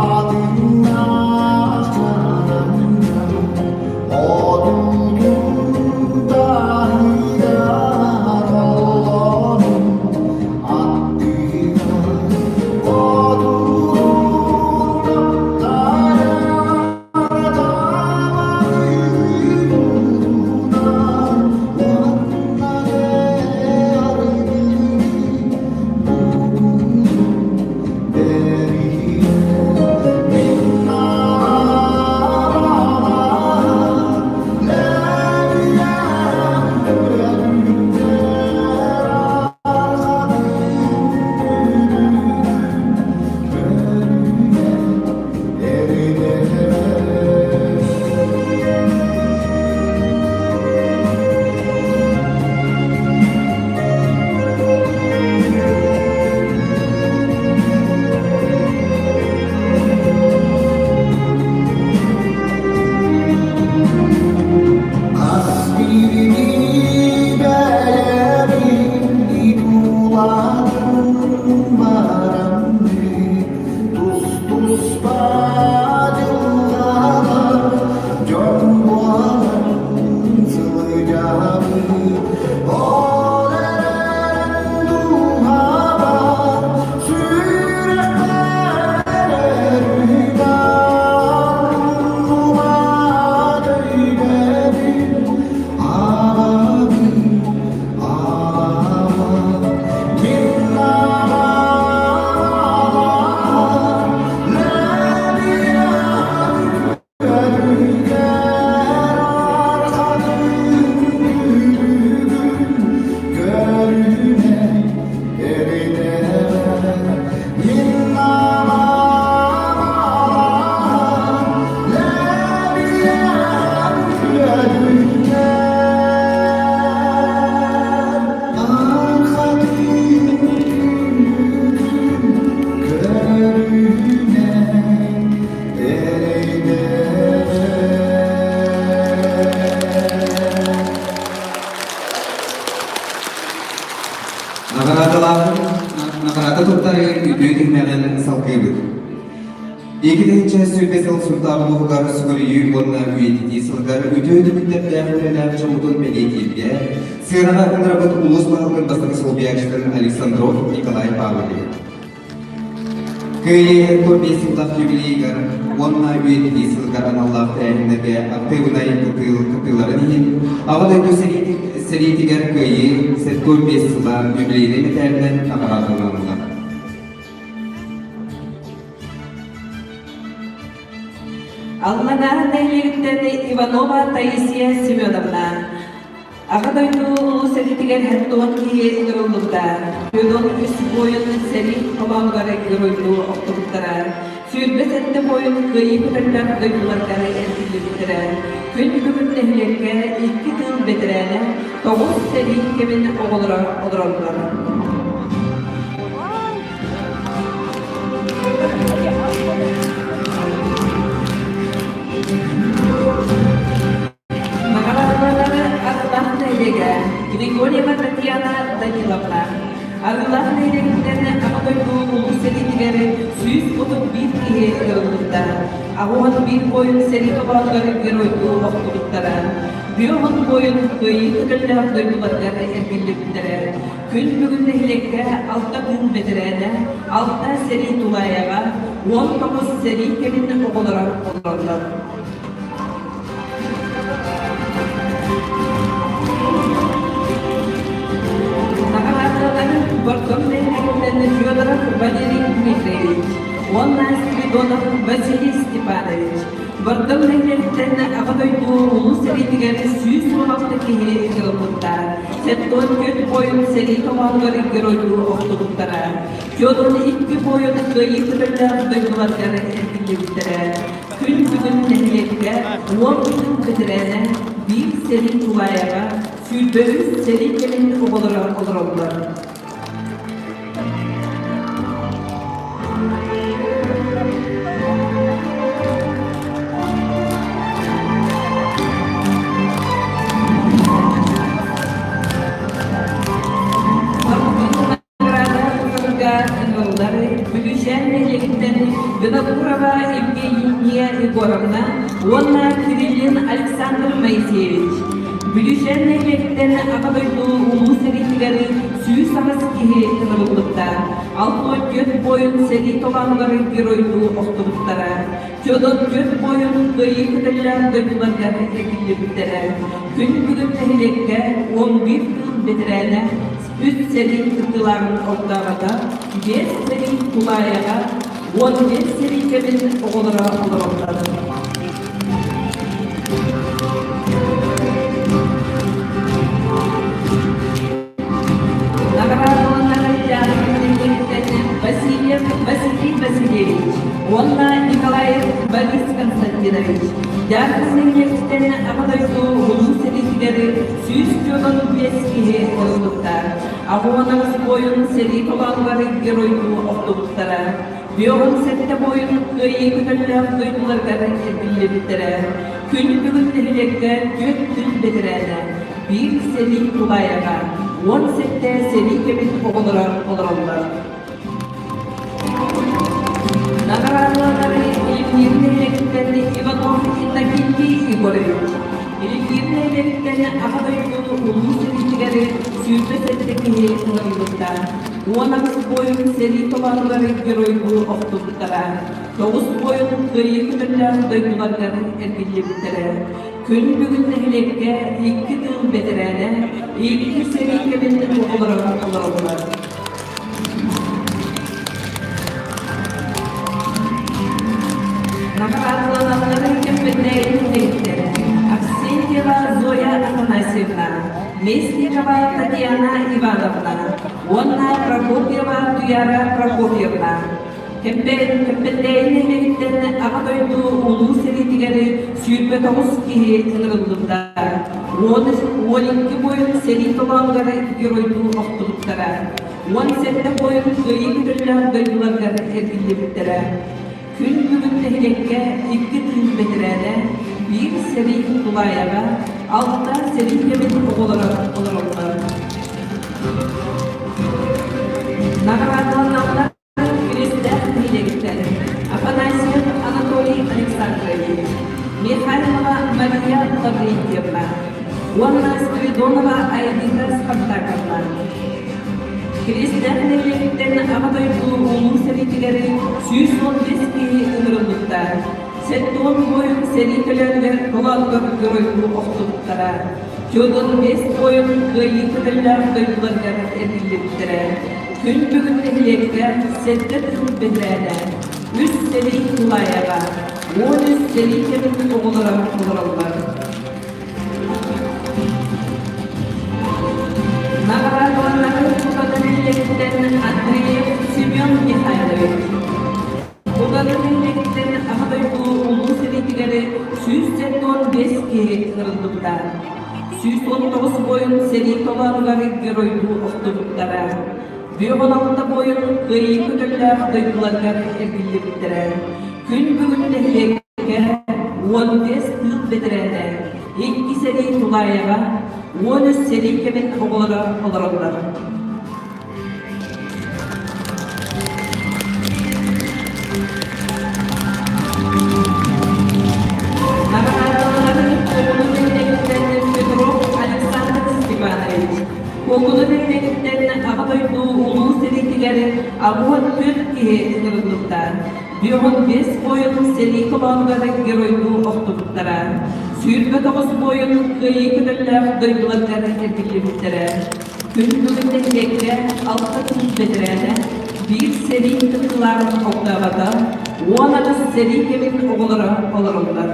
атыннаах чараҥҥа Одуутун таһыгар олорун аттыгар Одуурун таптайар Хас биирдии бэйэбин тулатын баранныы тус-туспа дьылҕалар дьон буолан сылдьабыт. Ол эрэн дууһабар сүрэхпэр өрүһүбар умнубат өйдөбүл аҕабын аҕабар мин аҕабар лэбийэн Көрүгэр арҕаһын күлүгүн көрүнэ эринэ мин аҕам лэбийэн көрүнэ арҕаһын күлүгүн көрүнэ Наҕараадалааһын наҕараада туттарыы үтүө түһүмэҕин салгыыбыт. 2020 сыл Сунтаар улууһугар сүгүрүйүү уонна үйэтитии сылыгар үтүө түмүктэрдээх үлэлээх дьоммутун бэлиэтииргэ сыанаҕа ыҥырабыт улуус баһылыгын бастакы солбуйааччытын Александров Николай Павлович. Кыайыы 75 сыллаах юбилейыгар уонна үйэтитии сылыгар аналлаах тэрээһиннэргэ актыыбынай кыттыыларын иһин Аҕа дойду сэриитигэр Кыайыы 75 сыла юбилейнай мэтээлинэн наҕараадаланнылар. Алланаан нэһилиэгиттэн Иванова Таисия Семеновна Аҕа дойду Улуу сэриитигэр 70 киһи ыҥырыллыбыта. 43 буойун сэрии холоонугар геройдуу охтубуттара. 27 буойун кыайыы көтөллөөх дойдуларыгар эргиллибиттэрэ. Күн бүгүн нэһилиэккэ икки тыыл бэтэрээнэ, тоҕус сэрии кэмин оҕолоро олороллор. нэһилиэгиттэн Аҕа дойду Улуу сэриитигэр 131 киһи ылыллыбыта. 81 буойун сэрии толоонугар геройдуу охтубуттара. Бүөҕүн буойун кыайыы көтөллөөх дойдуларыгар эргиллибиттэрэ. Күн бүгүн нэһилиэккэ алта тыын бэтэрээнэ, алта сэрии тулаайаҕа, 19 сэрии кэмин оҕолоро олороллор. Наҕараадаларын Бордоҥ нэһилиэгиттэн Федоров Валерий Дмитриевич уонна Спиридонов Василий Степанович. Бордоҥ нэһилиэгиттэн Аҕа дойду Улуу сэриитигэр 116 киһи ыҥырыллыбыттар. 74 буойун сэрии толоонугар геройдуу охтубуттара. Федор икки буойун кыайыы көтөллөөх дойдуларыгар эргиллибиттэрэ. Күн бүгүн нэһилиэккэ 10 бэтэрээнэ, биир сэрии тулаайаҕа, 23 сэрии кэмин оҕолоро олороллор. Наградаҕа Бүлүүчээн нэһилиэгиттэн Винокурова Евгения Егоровна уонна Кириллин Александр Моисеевич. Бүлүүчээн нэһилиэгиттэн Аҕа дойду Улуу сэриитигэр 108 киһи ыҥырыллыбыта. 64 буойун сэрии толоонугар геройдуу охтубуттара. Федор түөрт буойун кыайыы көтөллөөх дойдуларыгар эргиллибиттэрэ. Күн бүгүн нэһилиэккэ 11 тыыл бэтэрээнэ үс сэрии кыттыылааҕын ордообото, биэс сэрии тулаайаҕа, 15 сэрии кэмин оҕолоро олороллор. Наҕараадаланар дьаарбаҥ Васильев Василий Васильевич уонна Николаев Борис Константинович Дьаархан нэһилиэгиттэн Аҕа дойду Улуу сэриитигэр 145 киһи ылбыттар. Аҕуонаҕыс буойун сэрии толоонугар геройдуу охтубуттара. Бүөҕүн сэттэ буойун кыайыы көтөллөөх дойдуларыгар эргиллибиттэрэ. Күн бүгүн нэһилиэккэ түөрт күн бэтэрээнэ, биир сэрии тулаайаҕа, 17 сэрии кэмин оҕолоро олороллор. Наҕараадаланары Илимниир нэһилиэгиттэн Иванов Иннокентий Егорович, Илимниир нэһилиэгиттэн Аҕа дойду Улуу сэриитигэр 27 киһи ыҥырыллыбыта. 18 буойун сэрии толоонугар геройдуу охтубуттара. Тоҕус буойун кыайыы көтөллөөх дойдуларыгар эргиллибиттэрэ. Күн бүгүн нэһилиэккэ икки тыыл бэтэрээнэ, икки сэрии кэмин оҕолоро олороллор. Наҕараадаланалларын кэмпэннээйин үлэһиттэрэ Авксентьева Зоя Афанасьевна, Местникова Татьяна Ивановна уонна Прокопьева Туяра Прокопьевна. Кэмпэндээйи нэһилиэгиттэн Аҕа дойду Улуу сэриитигэр 29 киһи ыҥырыллыбыта. 12 буойун сэрии толоонугар геройдуу охтубуттара. 17 буойун кыайыы көтөллөөх дойдуларыгар эргиллибиттэрэ. Күн бүгүн нэһилиэккэ икки тыын бэтэрээнэ, биир сэрии тулаайаҕа, алта сэрии кэмин оҕолоро олороллор. Наҕараадаланаллар Киристээх нэһилиэгиттэн Афанасьев Анатолий Александрович, Михайлова Мария Лаврентьевна уонна Спиридонова Айдита Спартаковна. Киристээх нэһилиэгиттэн Аҕа дойду Улуу сэриитигэр 115 киһи ыҥырыллыбыта. 70 буойун сэрии төлөөнүгэр толоонугар геройдуу охтубуттара. Федор биэс буойун кыайыы көтөллөөх дойдуларыгар эргиллибиттэрэ. Күн бүгүн нэһилиэккэ сэттэ тыыл бэтэрээнэ, үс сэрии тулаайаҕа, 13 сэрии кэмин оҕолоро олороллор. Наҕараадаланары тутан нэһилиэгиттэн Андреев Семен Михайлович. Тутаны нэһилиэгиттэн Аҕа дойду Улуу сэриитигэр 175 киһи ыҥырыллыбыта. 119 буойун сэрии толоонугар геройдуу охтубуттара. 16 буойун кыайыы көтөллөөх дойдуларыгар эргиллибиттэрэ. Күн бүгүн нэһилиэккэ 15 тыыл бэтэрээнэ, икки сэрии тулаайаҕа, 13 сэрии кэмин оҕолоро олороллор. сэриитигэр 84 киһи ыҥырыллыбыта. 55 буойун сэрии толоонугар геройдуу охтубуттара. 29 буойун кыайыы көтөллөөх дойдуларыгар эргиллибиттэрэ. Күн бүгүн нэһилиэккэ алта тыыл бэтэрээнэ, биир сэрии кыттыылааҕын холтообото, 18 сэрии кэмин оҕолоро олороллор.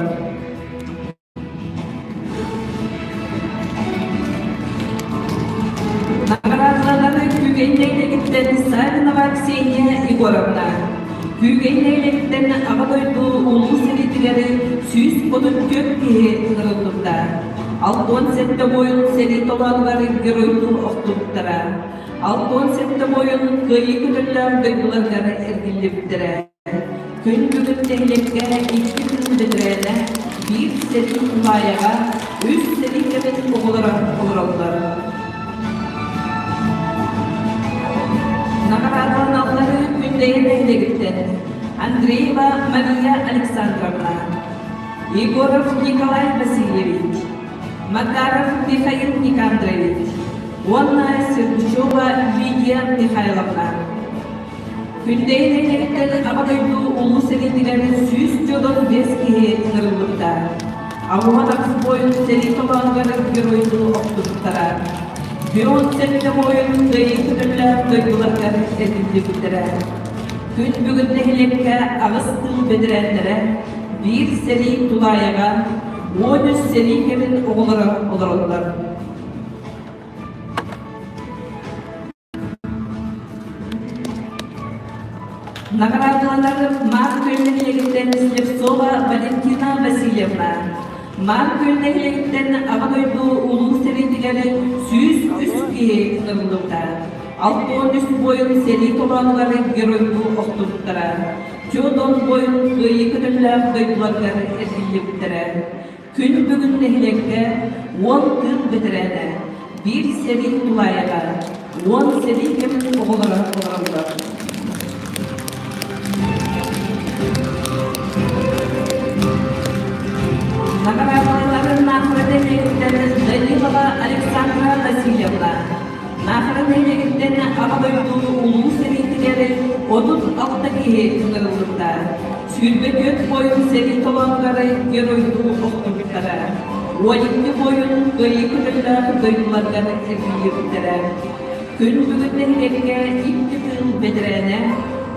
Наҕараадаланары Күүгэй нэһилиэгиттэн Савинова Ксения Егоровна, Күүгэй нэһилиэгиттэн Аҕа дойду Улуу сэриитигэр 134 киһи ыҥырыллыбыта. 67 буойун сэрии толоонугар геройдуу охтубуттара. 67 буойун кыайыы көтөллөөх дойдуларыгар эргиллибиттэрэ. Күн бүгүн нэһилиэккэ икки тыын бэтэрээнэ, биир сэрии тулаайаҕа, үс сэрии кэмин оҕолоро олороллор. Наҕараадаланаллары Күндэйэ нэһилиэгиттэн Андреева Мария Александровна, Егоров Николай Васильевич, Макаров Михаил Никандрович уонна Сергучева Лидия Михайловна. Күндэйэ нэһилиэгиттэн Аҕа дойду Улуу сэриитигэр 145 киһи ыҥырыллыбыта. 68 буойун сэрии толоонугар геройдуу охтубуттара. 17 буойун кыайыы көтөллөөх дойдуларыгар эргиллибиттэрэ. Күн бүгүн нэһилиэккэ аҕыс тыыл бэтэрээннэрэ, биир сэрии тулаайаҕа, 13 сэрии кэмин оҕолоро олороллор. Наҕараадаланар Маар Күөл нэһилиэгиттэн Слепцова Валентина Васильевна. Маар Күөл нэһилиэгиттэн Аҕа дойду Улуу сэриитигэр 103 киһи ыҥырыллыбыта. 63 буойун сэрии толоонугар геройдуу охтубуттара. Теодон буойун кыайыы көтөллөөх дойдуларыгар эргиллибиттэрэ. Күн бүгүн нэһилиэккэ 10 тыыл бэтэрээнэ, биир сэрии тулаайаҕа, 10 сэрии кэмин оҕолоро олороллор. Наҕараадаларын Наахара нэһилиэгиттэн Данилова Александра Васильевна, Наахара нэһилиэгиттэн Аҕа дойду Улуу сэриитигэр 36 киһи ыҥырыллыбыта. 24 буойун сэрии толоонугар геройдуу охтубуттара. 12 буойун кыайыы көтөллөөх дойдуларыгар эргиллибиттэрэ. Күн бүгүн нэһилиэккэ икки тыыл бэтэрээнэ,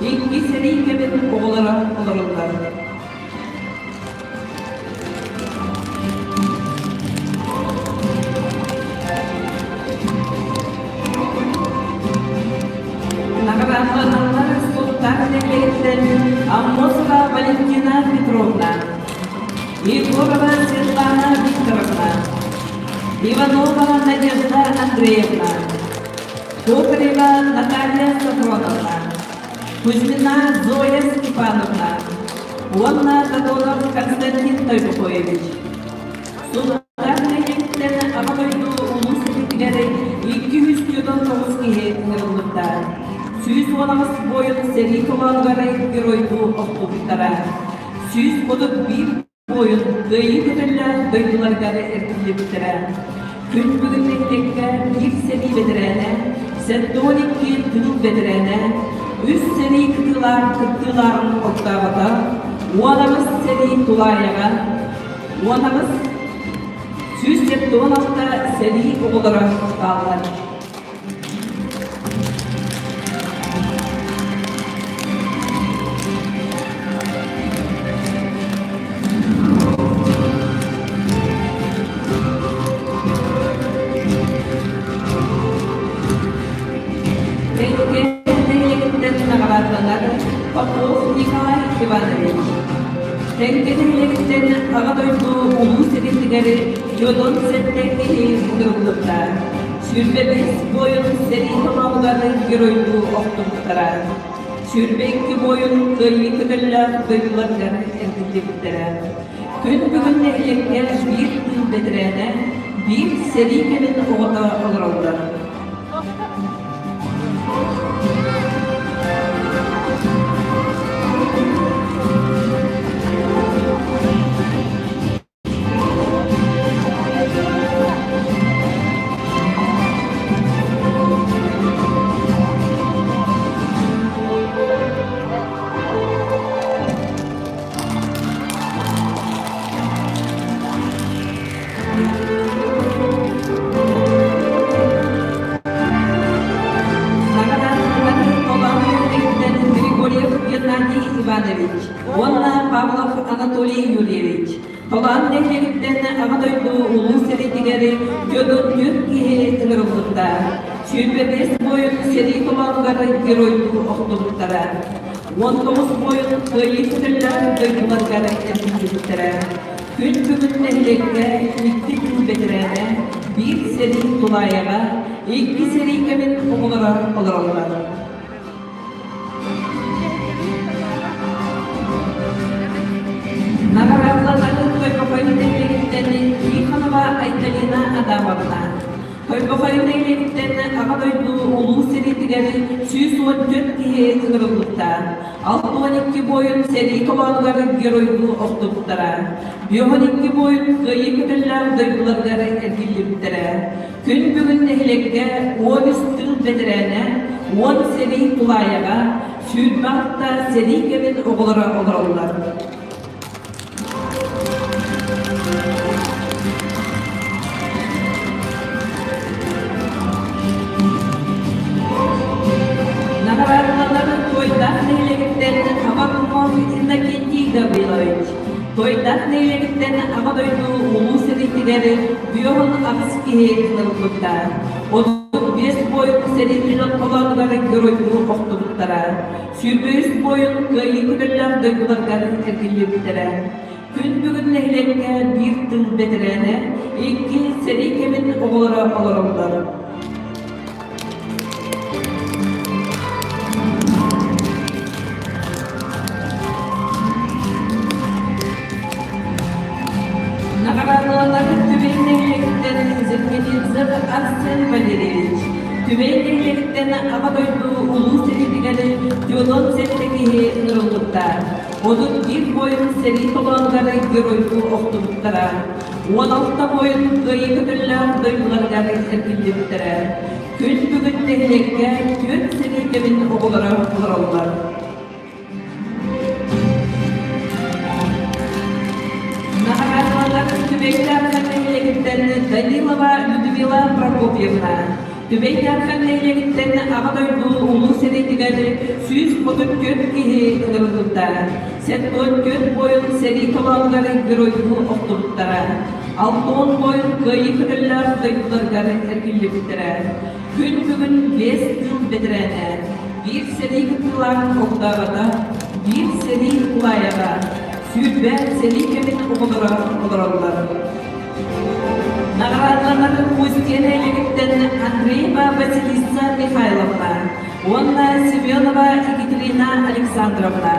икки сэрии кэмин оҕолоро олороллор. Наҕараадаланаллар Султан нэһилиэгиттэн Аммосова Валентина Петровна, Егорова Светлана Викторовна, Иванова Надежда Андреевна, Кокарева Наталья Софроновна, Кузьмина Зоя Степановна уонна Додонов Константин Тойбохоевич. Султан нэһилиэгиттэн Аҕа дойду Улуу сэриитигэр 299 киһи ыҥырыллыбыта. 118 буойун сэрии толоонугар геройдуу охтубуттара. 131 буойун кыайыы көтөллөөх дойдуларыгар эргиллибиттэрэ. Күн бүгүн нэһилиэккэ биир сэрии бэтэрээнэ, 72 тыыл бэтэрээнэ, үс сэрии кытыылаах кыттыылааҕын холтообото, 18 сэрии тулаайаҕа, 18 176 сэрии оҕолоро бааллар. Нэһилиэгиттэн наҕараадаланар Попов Николай Иванович. Тэҥкэ нэһилиэгиттэн Аҕа дойду Улуу сэриитигэр дьонун сэттэ киһи ыҥырыллыбыта. 25 буойун сэрии толоонугар геройдуу охтубуттара. 22 буойун кыайыы көтөллөөх дойдуларыгар эргиллибиттэрэ. Күн бүгүн нэһилиэккэ биир тыыл бэтэрээнэ, биир сэрии кэмин оҕото олороллор. Геннадий Иванович уонна Павлов Анатолий Юрьевич. Толоон нэһилиэгиттэн Аҕа дойду улуу сэриитигэр Федор түөрт киһи ыҥырыллыбыта. 25 буойун сэрии толоонугар геройдуу охтубуттара. 19 буойун кыайыы көтөллөөх дойдуларыгар эргиллибиттэрэ. Күн бүгүн нэһилиэккэ икки тыыл бэтэрээнэ, биир сэрии тулаайаҕа, икки сэрии кэмин оҕолоро олороллор. Наҕараадаланар Тойбохой нэһилиэгиттэн Тихонова Айталина Адамовна. Тойбохой нэһилиэгиттэн Аҕа дойду улуу сэриитигэр 114 киһи ыҥырыллыбыта. 62 буойун сэрии толоонугар геройдуу охтубуттара. 52 буойун кыайыы көтөллөөх дойдуларыгар эргиллибиттэрэ. Күн бүгүн нэһилиэккэ 13 тыыл бэтэрээнэ, 10 сэрии тулаайаҕа, 26 сэрии кэмин оҕолоро олороллор. Наҕараадаланар Туойдаах нэһилиэгиттэн Аввакумов Иннокентий Гаврилович, Туойдаах нэһилиэгиттэн Аҕа дойду улуу сэриитигэр 58 киһи ылыллыбыта. 35 буойун сэриитин ортолоонугар геройдуу охтубуттара. 23 буойун кыайыы көтөллөөх дойдуларыгар эргиллибиттэрэ. Күн бүгүн нэһилиэккэ биир тыыл бэтэрээнэ, икки сэрии кэмин оҕолоро олороллор. Наҕараадаланар Түбэй нэһилиэгиттэн Зеркетинцев Арсен Валерьевич, Түбэй нэһилиэгиттэн Аҕа дойду улуу сэриитигэр Федот сэттэ киһи ыҥырыллыбыта. 31 буойун сэрии толоонугар геройдуу охтубуттара. 16 буойун кыайыы көтөллөөх дойдуларыгар эргиллибиттэрэ. Күн бүгүн нэһилиэккэ түөрт сэрии кэмин оҕолоро олороллор. Наҕараадаланар Түбэй Дархан нэһилиэгиттэн Данилова Людмила Прокопьевна, Түбэй Дархан нэһилиэгиттэн Аҕа дойду улуу сэриитигэр 134 киһи ыҥырыллыбыта. 74 буойун сэрии толоонугар геройдуу охтубуттара. 60 буойун кыайыы көтөллөөх дойдуларыгар эргиллибиттэрэ. Күн бүгүн биэс тыыл бэтэрээнэ, биир сэрии кыттыылаах огдообото, биир сэрии тулаайаҕа, 20 сэрии кэмин оҕолоро олороллор. Наҕараадаланар Устье нэһилиэгиттэн Андреева Василиса Михайловна уонна Семенова Екатерина Александровна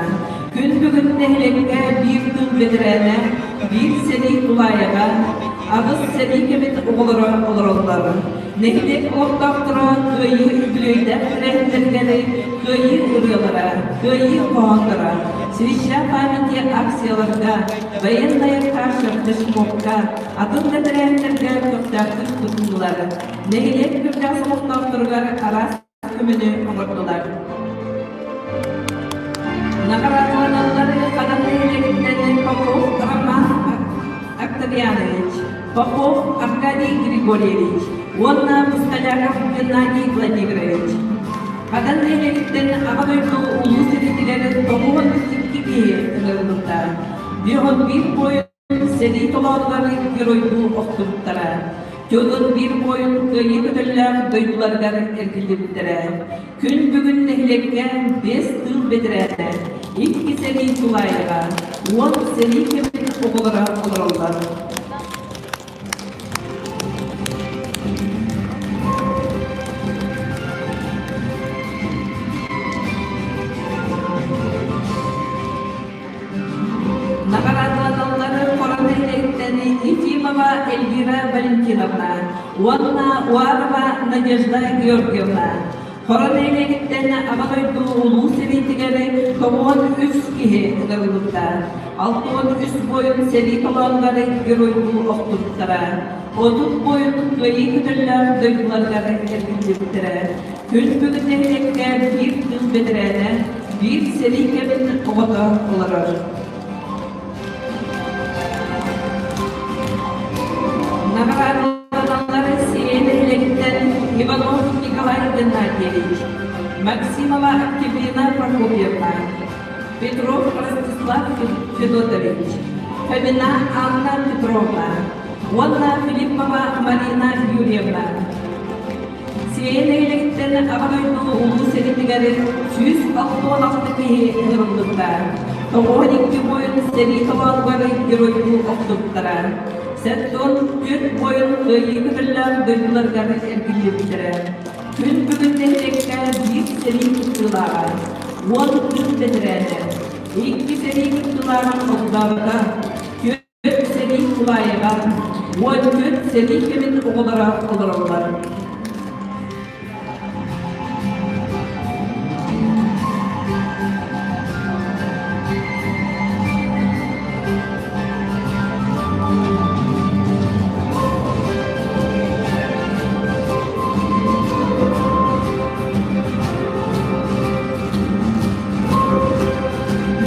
күн бүгүн нэһилиэккэ биир тыыл бэтэрээнэ, биир сэрии тулаайаҕа, аҕыс сэрии кэмин оҕолоро олороллор. Нэһилиэк олохтоохторо Кыайыы үбүлүөйдээх тэрээһиннэригэр Кыайыы ырыалара, Кыайыы хоһоонноро, Свеча памяти акцияларга, Военная каша флешмобка, атын да тэрээһиннэргэ көхтөөхтүк кытыннылар. Нэһилиэк кырдьаҕас олохтоохторугар араас көмөнү оҥордулар. Наҕараадаланаллар Хадан нэһилиэгиттэн Попов Роман Октавианович, Попов Аркадий Григорьевич уонна Пустоляков Геннадий Владимирович. Хадан нэһилиэгиттэн Аҕа дойду улуу сэриитигэр 92 киһи ыҥырыллыбыта. 51 буойун Сэрии толоонугар геройдуу охтубуттара. Федор биир буойун кыайыы көтөллөөх дойдуларыгар эргиллибиттэрэ. Күн бүгүн нэһилиэккэ биэс тыыл бэтэрээнэ, икки сэрии тулаайаҕа, 10 сэрии кэмин оҕолоро олороллор. Наҕараадаланаллары Хоро нэһилиэгиттэн Ефимова Эльвира Валентиновна уонна Уарова Надежда Георгиевна. Хоро нэһилиэгиттэн Аҕа дойду улуу сэриитигэр 93 киһи ыҥырыллыбыта. 63 буойун сэрии толоонугар геройдуу охтубуттара. 30 буойун кыайыы көтөллөөх дойдуларыгар эргиллибиттэрэ. Күн бүгүн нэһилиэккэ биир тыыл бэтэрээнэ, биир сэрии кэмин оҕото олорор. Наҕараадаланаллар Сиэйэ нэһилиэгиттэн Иванов Николай Геннадьевич, Максимова Октябрина Прокопьевна. Петров Ростислав Федотович, Фомина Анна Петровна уонна Филиппова Марина Юрьевна. Сиэйэ нэһилиэгиттэн Аҕа дойду Улуу сэриитигэр 166 киһи ыҥырыллыбыта. 92 буойун сэрии толоонугар геройдуу охтубуттара. 74 буойун кыайыы көтөллөөх дойдуларыгар эргиллибиттэрэ. Күн бүгүн нэһилиэккэ биир сэрии кыттыылааҕа, 10 тыыл бэтэрээнэ, икки сэрии кыттыылааҕын огдообото, түөрт сэрии тулаайаҕа, 14 сэрии кэмин оҕолоро олороллор.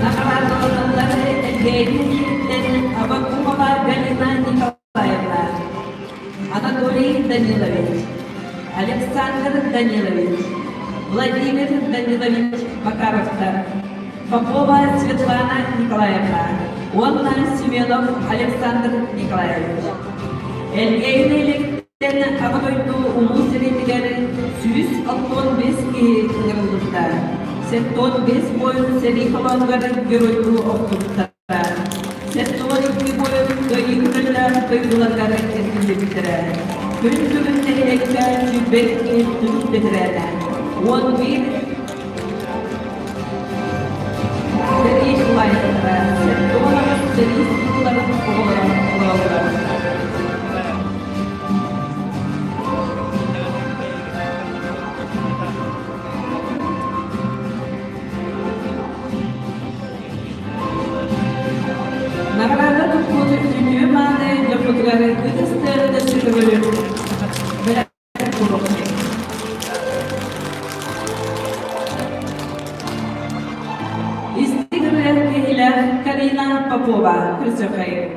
Наҕараадаланаллар Элгээйи нэһилиэгиттэн Абакумова Галина Николаевна, Анатолий Данилович, Александр Данилович, Владимир Данилович Макаровтар, Попова Светлана Николаевна уонна Семенов Александр Николаевич. Элгээйи нэһилиэгиттэн Аҕа дойду Улуу сэриитигэр 165 киһи ыҥырыллыбыта. 75 буойун сэрии толоонугар геройдуу охтубуттара. 72 буойун кыайыы көтөллөөх дойдуларыгар эргиллибиттэрэ. Күн бүгүн нэһилиэккэ 22 түмүк бэтэрээнэ, 11 Сэрии тулаайахтара, 78 сэрии сылларын оҕолоро олороллор. Наҕараада туппут үтүө мааны дьоммутугар ытыс тыаһын өссө төгүлүн Истиҥ ырыа киһилээх Карина Попова көрсүөххэйиҥ.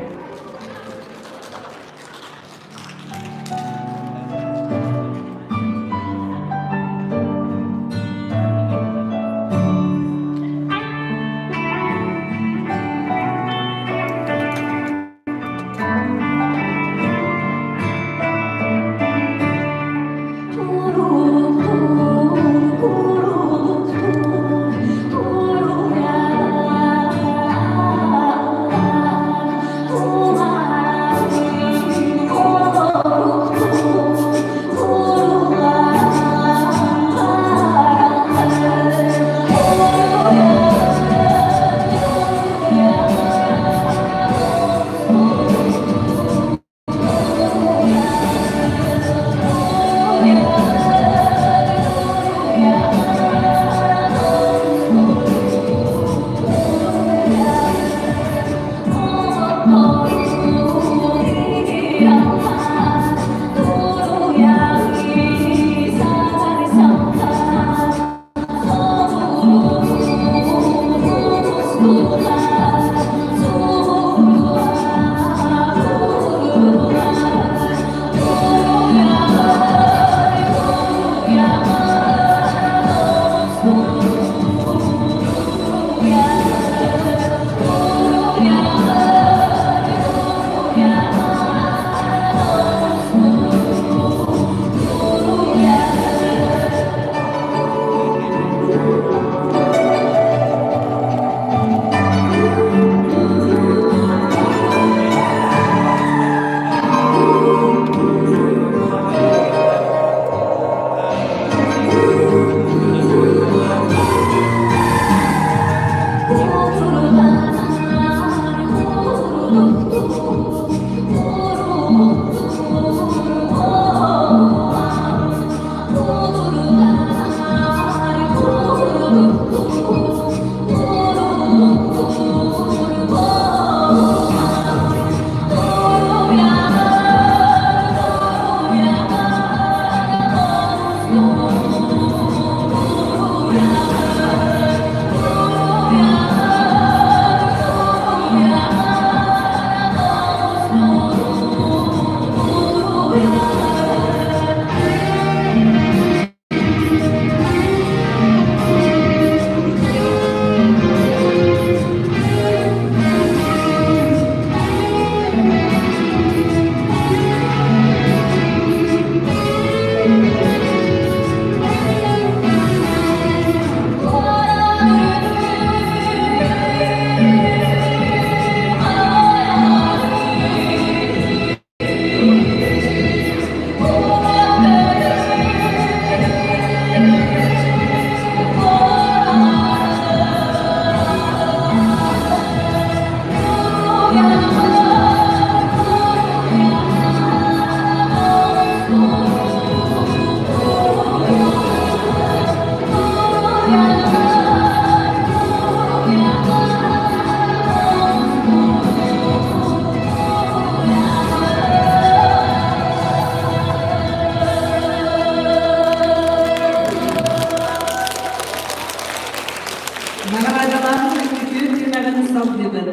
Наҕараадалааһын үтүө түмэҕин салгыыбыт.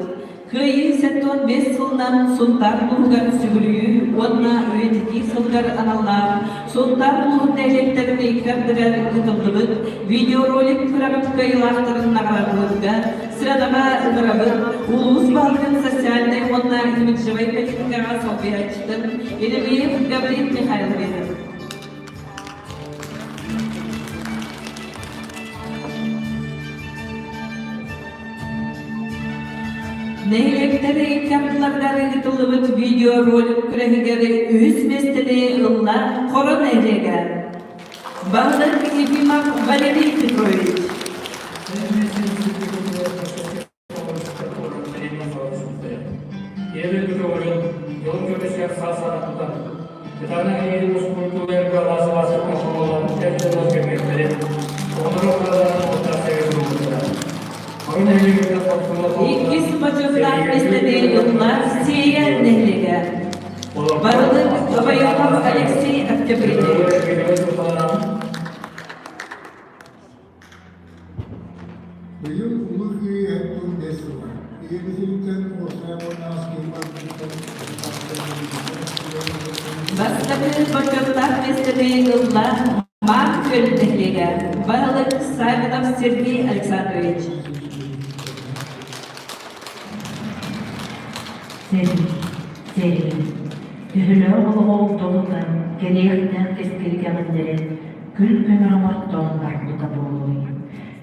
Кыайыы 75 сылынан Сунтаар улууһугар сүгүрүйүү уонна үйэтитии сылыгар аналлаах Сунтаар улууһун нэһилиэктэрин икки ардыгар ыытыллыбыт видеоролик күрэҕин кыайыылаахтарын наҕараадалыырга сыанаҕа ыҥырабыт улуус баһылыгын социальнай уонна имиджевэй политикаҕа солбуйааччытын Еремеев Гаврил Михайловиһы. Нэһилиэктэр икки ардыларыгар ыытыллыбыт видеоролик күрэһигэр үһүс миэстэни ылла Хоро нэһилиэгэ. Баһылык Ефимов Валерий Петрович. Иккис бочуоттаах миэстэни ылла Сиэйэ нэһилиэгэ. Барылык Абайонов Алексей Октябринович. Быйыл Улуу Кыайыы 75 сыла. Ийэбититтэн уопсай уонна Бастакы бочуоттаах миэстэни ылла Маак Күөл нэһилиэгэ баһылык Саввинов Сергей Александрович. Сэрии, сэрии, төһөлөөх олоҕу долутан, кэлиэхтээх кэскили кэҕиннэрэн, күл көмөр оҥортоон барбыта буолуой?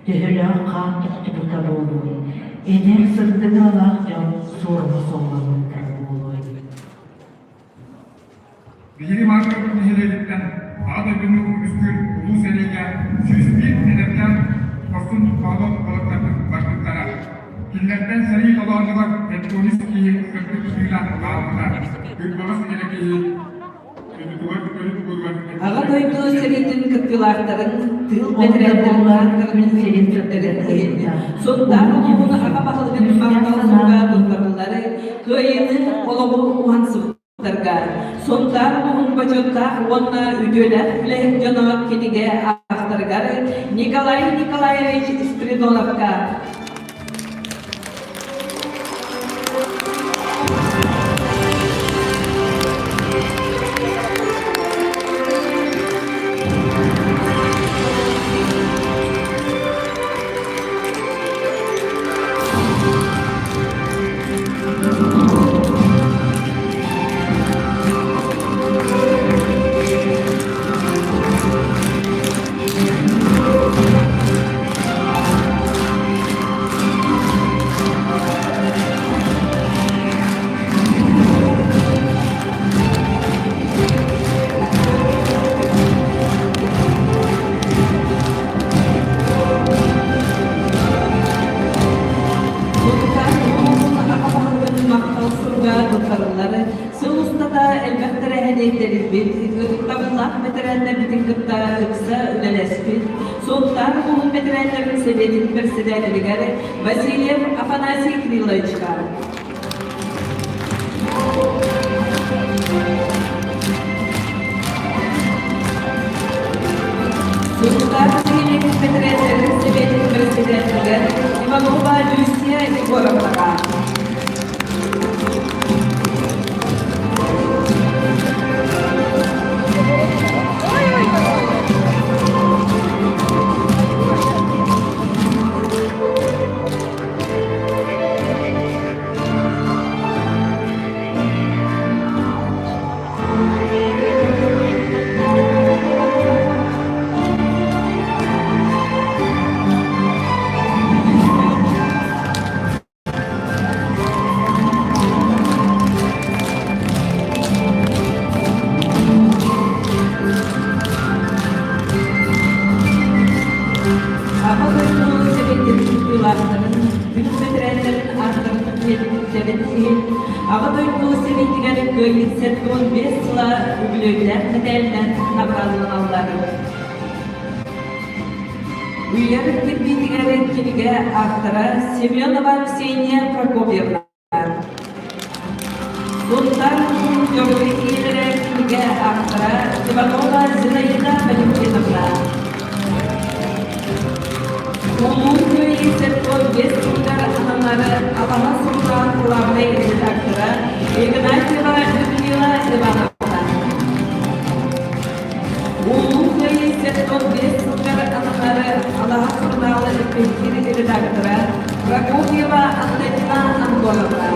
Төһөлөөх хаан тохтубута буолуой? Эдэр сырдык ыралаах дьон суорума суолламмыттара буолуой? Биһиги Маакырбыт нэһилиэгиттэн Аҕа дойдуну көмүскүүр улуу сэриигэ 101 эдэркээн хорсун хоодуот уолаттар барбыттара. Кинилэртэн сэрии толоонугар Петронис киһи сырдык тыына хаалбыта. Кырбаҕас эрэ киһи Аҕа дойду сэриитин кыттыылаахтарын, тыыл Ол да бэтэрээннэрин буоллар ааттарын күн сирин үйэтитэрин сырдыгын иһин ыйбыта, Сунтаар уһун улууһун күүс, аҕа баһылыгын күүстээх махтал санаа суруга туттарыллары, кыайыыны олоҕу уһансыбыттарга Сунтаар улууһун бочуоттаах уонна үтүөлээх үлэһит дьоно кинигэ авторыгар Николай Николаевич Спиридоновка Махтал суруга туттарыллар. Сыл устата элбэх тэрээһини тэрийбит, ытыктабыллаах бэтэрээннэрбитин кытта ыкса үлэлэспит, Сунтаар улууһун бэтэрээннэрин сэбиэтин председателигэр Васильев Афанасий Кирилловичка. Сунтаар нэһилиэгин бэтэрээннэрин сэбиэтин председателигэр Иванова Люция Егоровнаҕа. Аҕа дойду сэбиэтин кыттыылаахтарын, тыыл бэтэрээннэрин ааттарын үйэтититтэрин иһин Аҕа дойду сэриитигэр Кыайыы 75 сыла үбүлүөйдээх мэтээлинэн наҕараадаланаллар. Үйэр кирбиитигэр кинигэ автора Семенова Ксения Прокопьевна. Сунтаар улууһун Дьоруой ийэлэрэ кинигэ автора Иванова Зинаида Валентиновна. Улуу Кыайыы 75 сылыгар ананары Алаһа сурунаал главнай редактора Игнатьева Людмила Ивановна. Улуу Кыайыы 75 сылыгар ананары Алаһа сурунаалы эппиэттиир редактора Прокопьева Антонина Антоновна.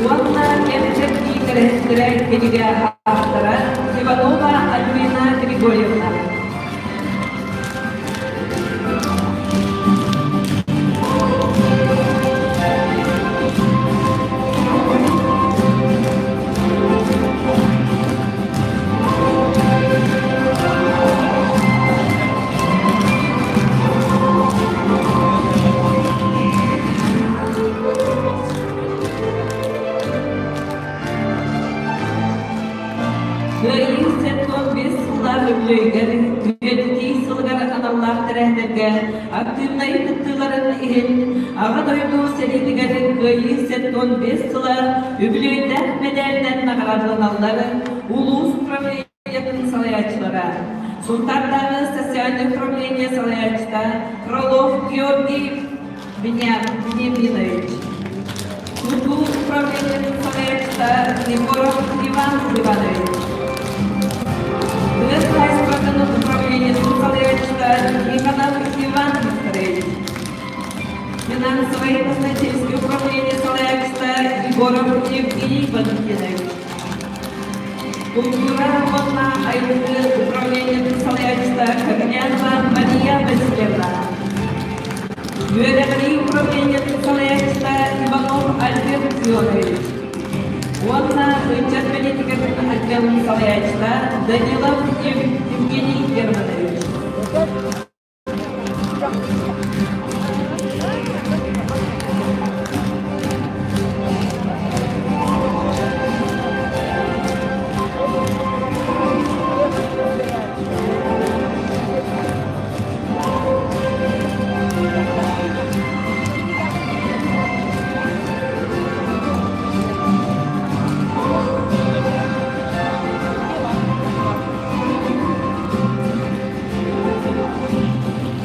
Уонна кэм-кэрдии кэрэһиттэрэ кинигэ автора Иванова Альбина Григорьевна. Кыайыы 75 сыллаах үбүлүөйүгэр үйэтитии сылыгар аналлаах тэрээһиннэргэ актыыбынай кыттыыларын иһин Аҕа дойду сэриитигэр Кыайыы 75 сыла үбүлүөйдээх мэдээлинэн наҕараадаланаллар улуус управлениетын салайааччылара Сунтаардааҕы социальнай управление салайааччыта Крылов Георгий Вениаминович, Тутуу управлениетын салайааччыта Егоров Иван Иванович, Тыа хаһаайыстыбатын управлениетын салайааччыта Тихонов Иван Викторович, Финансовай казначейское управление салайааччыта Егоров Евгений Валентинович, Култуура уонна айылгы управлениетын салайааччыта Кобельянова Мария Васильевна, Үөрэҕирии управлениетын салайааччыта Иванов Альберт Ионович уонна ыччат бэлиитикэтин отделын салайааччыта Данилов Евгений Германович.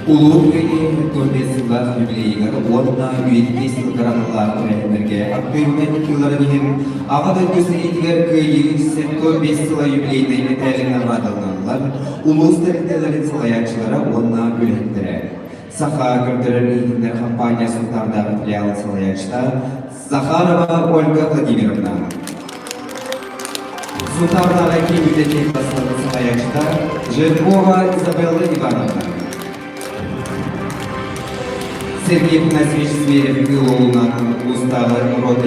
Улуу Кыайыы 45 сыллаах юбилейыгар уонна үйэтитии сылыгар аналлаах тэрээһиннэргэ актыыбынай кыттыыларын иһин Аҕа дойду сэриитигэр Кыайыы 75 сыла юбилейнай мэтээлин наҕараадаланаллар улуус тэрилтэлэрин салайааччылара уонна үлэһиттэрэ. Саха көрдөрөр иһитиннэр хампаанньа Сунтаардааҕы филиалын салайааччыта Захарова Ольга Владимировна. Сунтаардааҕы киин библиотека салайааччыта Жиркова Изабелла Ивановна. Сергей Афанасьевич Зверев кыыл уолунаан улуустааҕы норуот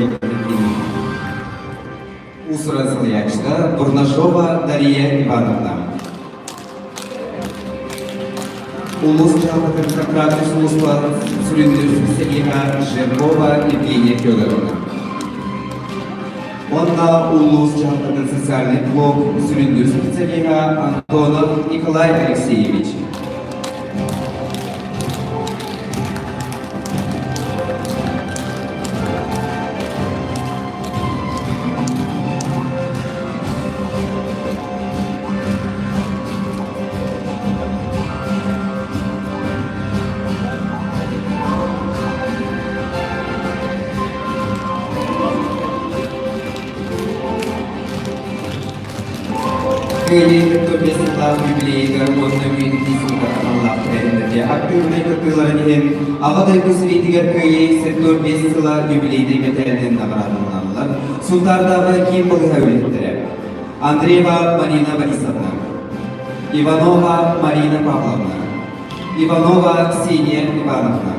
Уус-уран салайааччыта Бурнашова Дария Ивановна. Улуус дьаһалтатын контрактный сулууспа сүрүннүүр специалиһа Жиркова Евгения Федоровна. Уонна улуус дьаһалтатын социальный блок сүрүннүүр специалиһа Антонов Николай Алексеевич. Кыайыы 45 сыллаах юбилейыгар уонна үйэтитии сылыгар аналлаах тэрээһиннэргэ актыыбынай кыттыыларын иһин Аҕа дойду сэриитигэр Кыайыы 75 сыла юбилейнай мэтээлинэн наҕараадаланаллар Сунтаардааҕы киин балыыһа үлэһиттэрэ Андреева Марина Борисовна, Иванова Марина Павловна, Иванова Ксения Ивановна.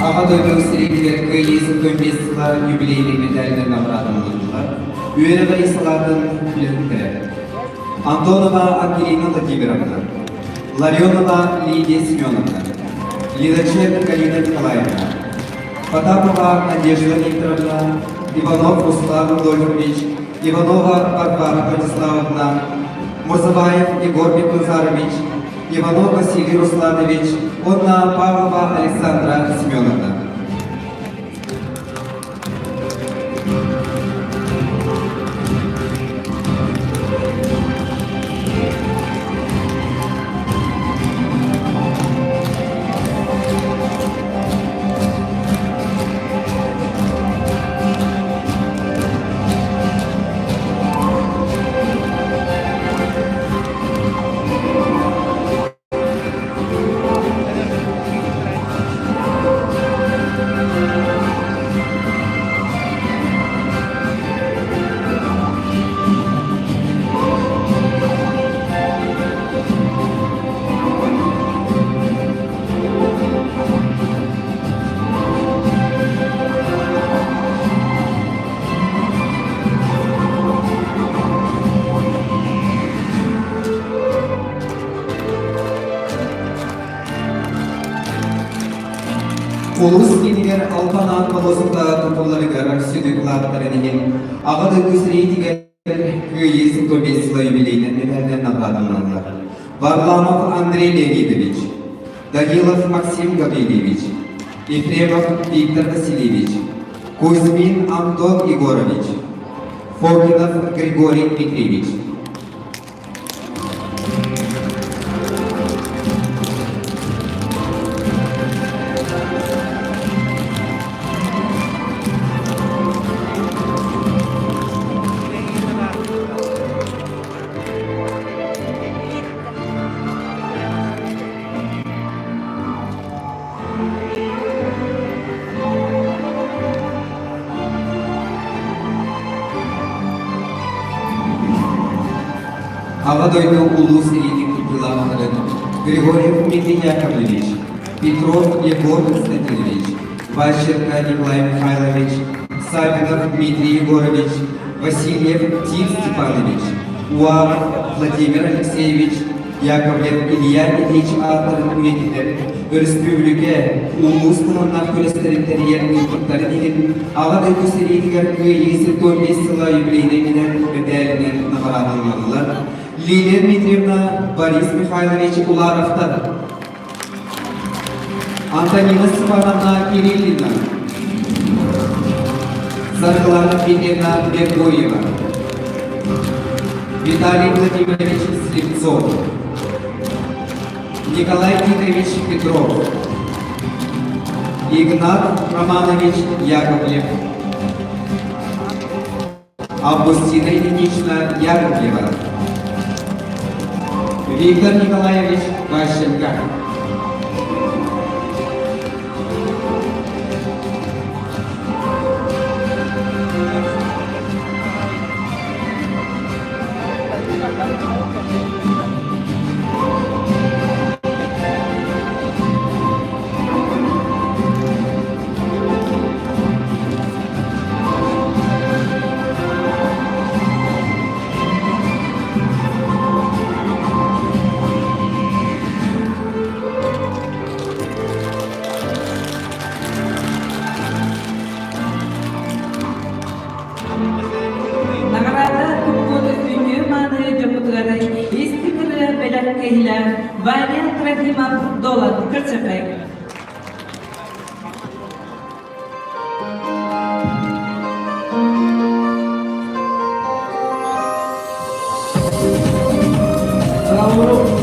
Аҕа дойду сэриитигэр Кыайыы 75 сыла юбилейнай медалынан наҕараадаланнылар. Үөрэҕирии салаатын үлэһиттэрэ. Антонова Ангелина Владимировна. Ларионова Лидия Семеновна, Лидочек Галина Николаевна, Потапова Надежда Викторовна, Иванов Руслан Рудольфович, Иванова Варвара Владиславовна, Мурзабаев Егор Бекназарович, Иванов Василий Русланович, Онна Павлова Александра Семеновна. Улус киинигэр Албан аат болуосута тутулларыгар сүдү кылааттарын иһин Аҕа дойду сэриитигэр Кыайыы 105 сыла юбилейынан мэтээлинэн наҕараадаланаллар. Варламов Андрей Леонидович, Данилов Максим Гаврильевич, Ефремов Виктор Васильевич, Кузьмин Антон Егорович, Фокинов Григорий Дмитриевич. Аҕа дойду улуу сэриитин кыттыылаахтарын Григорьев Дмитрий Яковлевич, Петров Егор Константинович, Ващенко Николай Михайлович, Савинов Дмитрий Егорович, Васильев Тит Степанович, Уаров Владимир Алексеевич, Яковлев Илья Ильич ааттарын үйэтитэр өрөспүүбүлүкэ улуус таһымнаах күрэстэрин тэрийэр ыыппыттарын иһин Аҕа дойду сэриитигэр Кыайыы 75 сыла юбилейнайынан мэтээлинэн наҕараадаланаллар. Лилия Дмитриевна Борис Михайлович Уларовтар, Антонина Степановна Кириллина, Саргылана Дмитриевна Бергоева, Виталий Владимирович Слепцов, Николай Титович Петров, Игнат Романович Яковлев, Августина Ильинична Яковлева, Виктор Николаевич Ващенко. Наҕараада туппут үтүө-мааны дьоммутугар истиҥ ырыа бэлэх киһилээх Ваня Трофимов Долан көрсөкөй. Браво!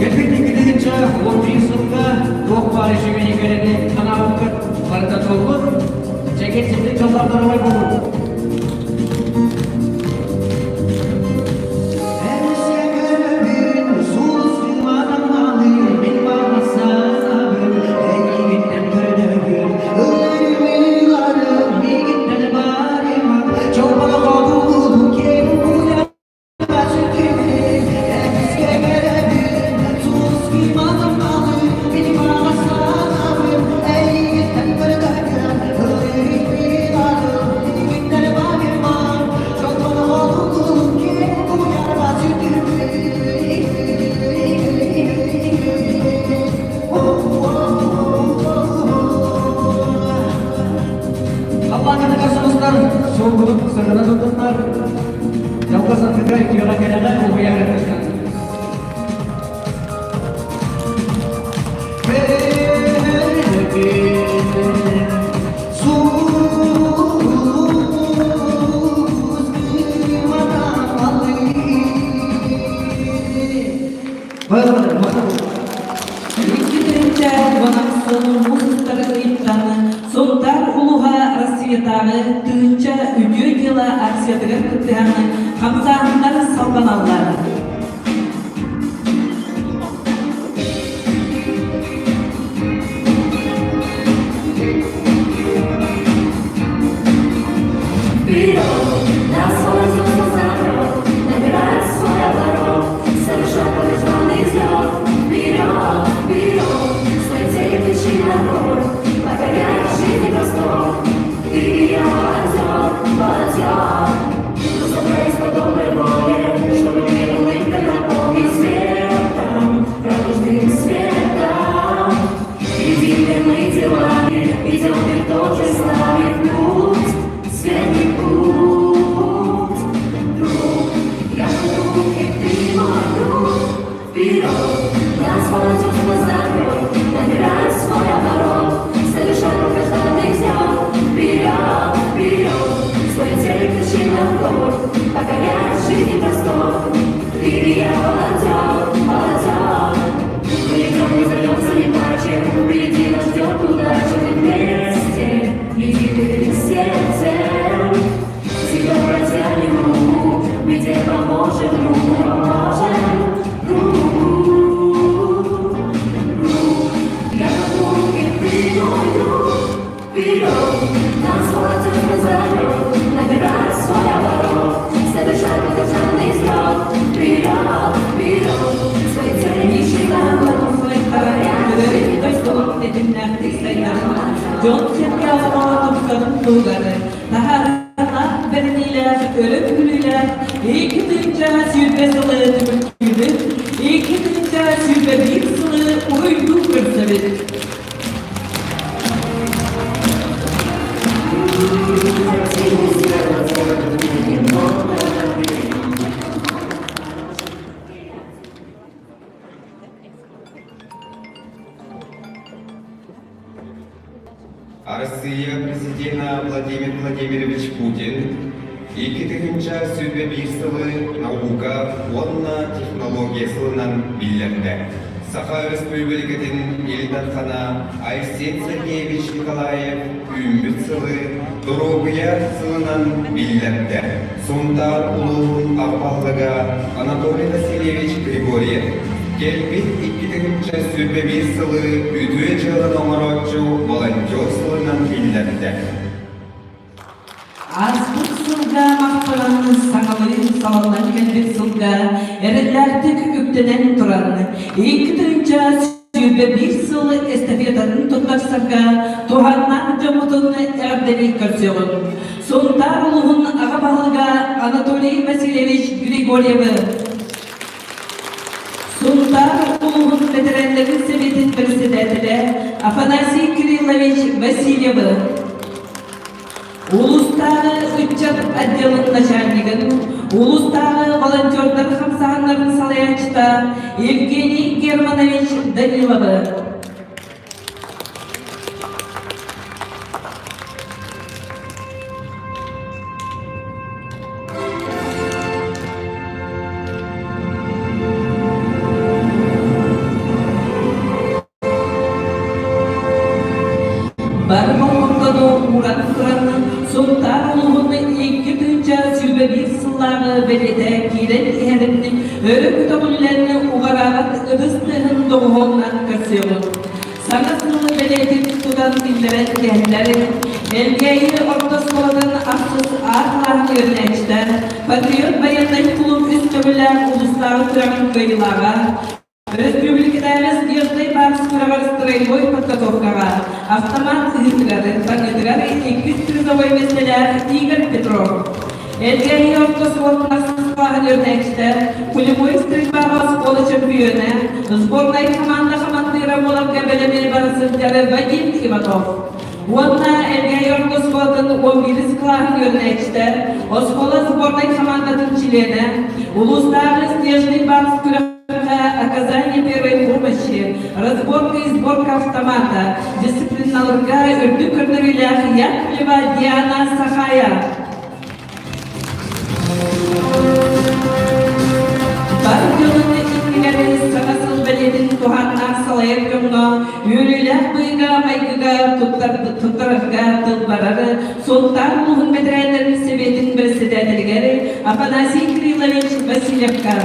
Кэлбит иккитинчэ 11 сылга туох баар үчүгэйи кэрэни санаабыккыт барыта туолбут. Чэкэ ситик дьоллордоругар буолун. Аллаһы сулустар суолгунун сырдана турдуннар. Дьолго саргыга үтүөҕэ кэрэҕэ уһуйар Икки уонахсын муус устар ыйыттан Сунтаар улууһа Россиятааҕы тыһыынча үтүө дьыала акциятыгар кыттыһан хамсааһыннар салҕаналлар. Дьон-сэргэ олоҕо тупсарын туһугар таһаарыылаах бэриниилээх, өрө күлүүлээх 2020 сылы түмүктүүбүт, 2021 сылы уруйдуу көрсөбүт. Арассыыйа президена Владимир Владимирович Путин 2021 сылы наука уонна технология сылынан биллэрдэ. Саха Өрөспүүбүлүкэтин Ил Дархана Айсен Сергеевич Николаев үүммүт сылы Доруобуйа сылынан биллэрдэ. Сунтаар улууһун аҕа баһылыга Анатолий Васильевич Григорьев кэлбит 2021 сылы үтүө дьыаланы оҥорооччу волонтер сылынан биллэрдэ. Ааспыт сылга махтанан саҥалыы салаллан кэлбит сылга эрэллээхтик үктэнэн туран, 2021 сыл эстафетатын туттарсарга туһааннаах дьоммутун эҕэрдэлии көрсүөҕүҥ. Сунтаар улууһун аҕа баһылыга Анатолий Васильевич Григорьевы, Сунтаар улууһун бэтэрээннэрин сэбиэтин председателэ Афанасий Кириллович Васильевы, Улуустааҕы ыччат отделын начальнигын, улуустааҕы волонтердар хамсааһыннарын салайааччыта Евгений Германович. Иванович Даниловы. Бары болҕомтону ууран туран, Сунтаар улууһун 2021 сыллааҕы бэлиэтэ киирэн иһэрин өрө көтөҕүллэн уҕараабат ытыс тыаһын доҕуһуолунан көрсүөҕүҥ. Саҥа сыл бэлиэтин тутан киллэрэн иһэллэр Элгээйи орто оскуолатын ахсыс А кылааһын үөрэнээччитэ, Патриот байыаннай кулууп үс төгүллээх улуустааҕы күрэҕин кыайыылааҕа, Өрөспүүбүлүкэтээҕи Снежный барс күрэҕэр строевой подготовкаҕа автомат ыһыытыгар, таҥыытыгар иккис призовой миэстэлээх Игорь Петров. Элгээйи орто оскуолатын ахсыс кылааһын үөрэнээччитэ, пулевой стрельбаҕа оскуола чөмпүйүөнэ, сборнай хамаанда хамандыыра буоларга бэлэми бара сылдьар Вадим Иванов. Уонна Элгээйи орто оскуолатын 11 кылааһын үөрэнээччитэ, оскуола сборнай хамаандатын чилиэнэ, улуустааҕы Снежный барс күрэх Оказание первой помощи, разборка и сборка автомата, дисциплиналарга үрдүк көрдөрүүлээх Яковлева Диана Сахая. Бар дьонун иннигэр саҥа сыл бэлиэтин туһааннаах салайар дьоҥҥо үөрүүлээх быыга-майгыга туттарарга тыл барар Сунтаар улууһун бэтэрээннэрин сэбиэтин бэрэссэдээтэлигэр Афанасий Кириллович Васильевка.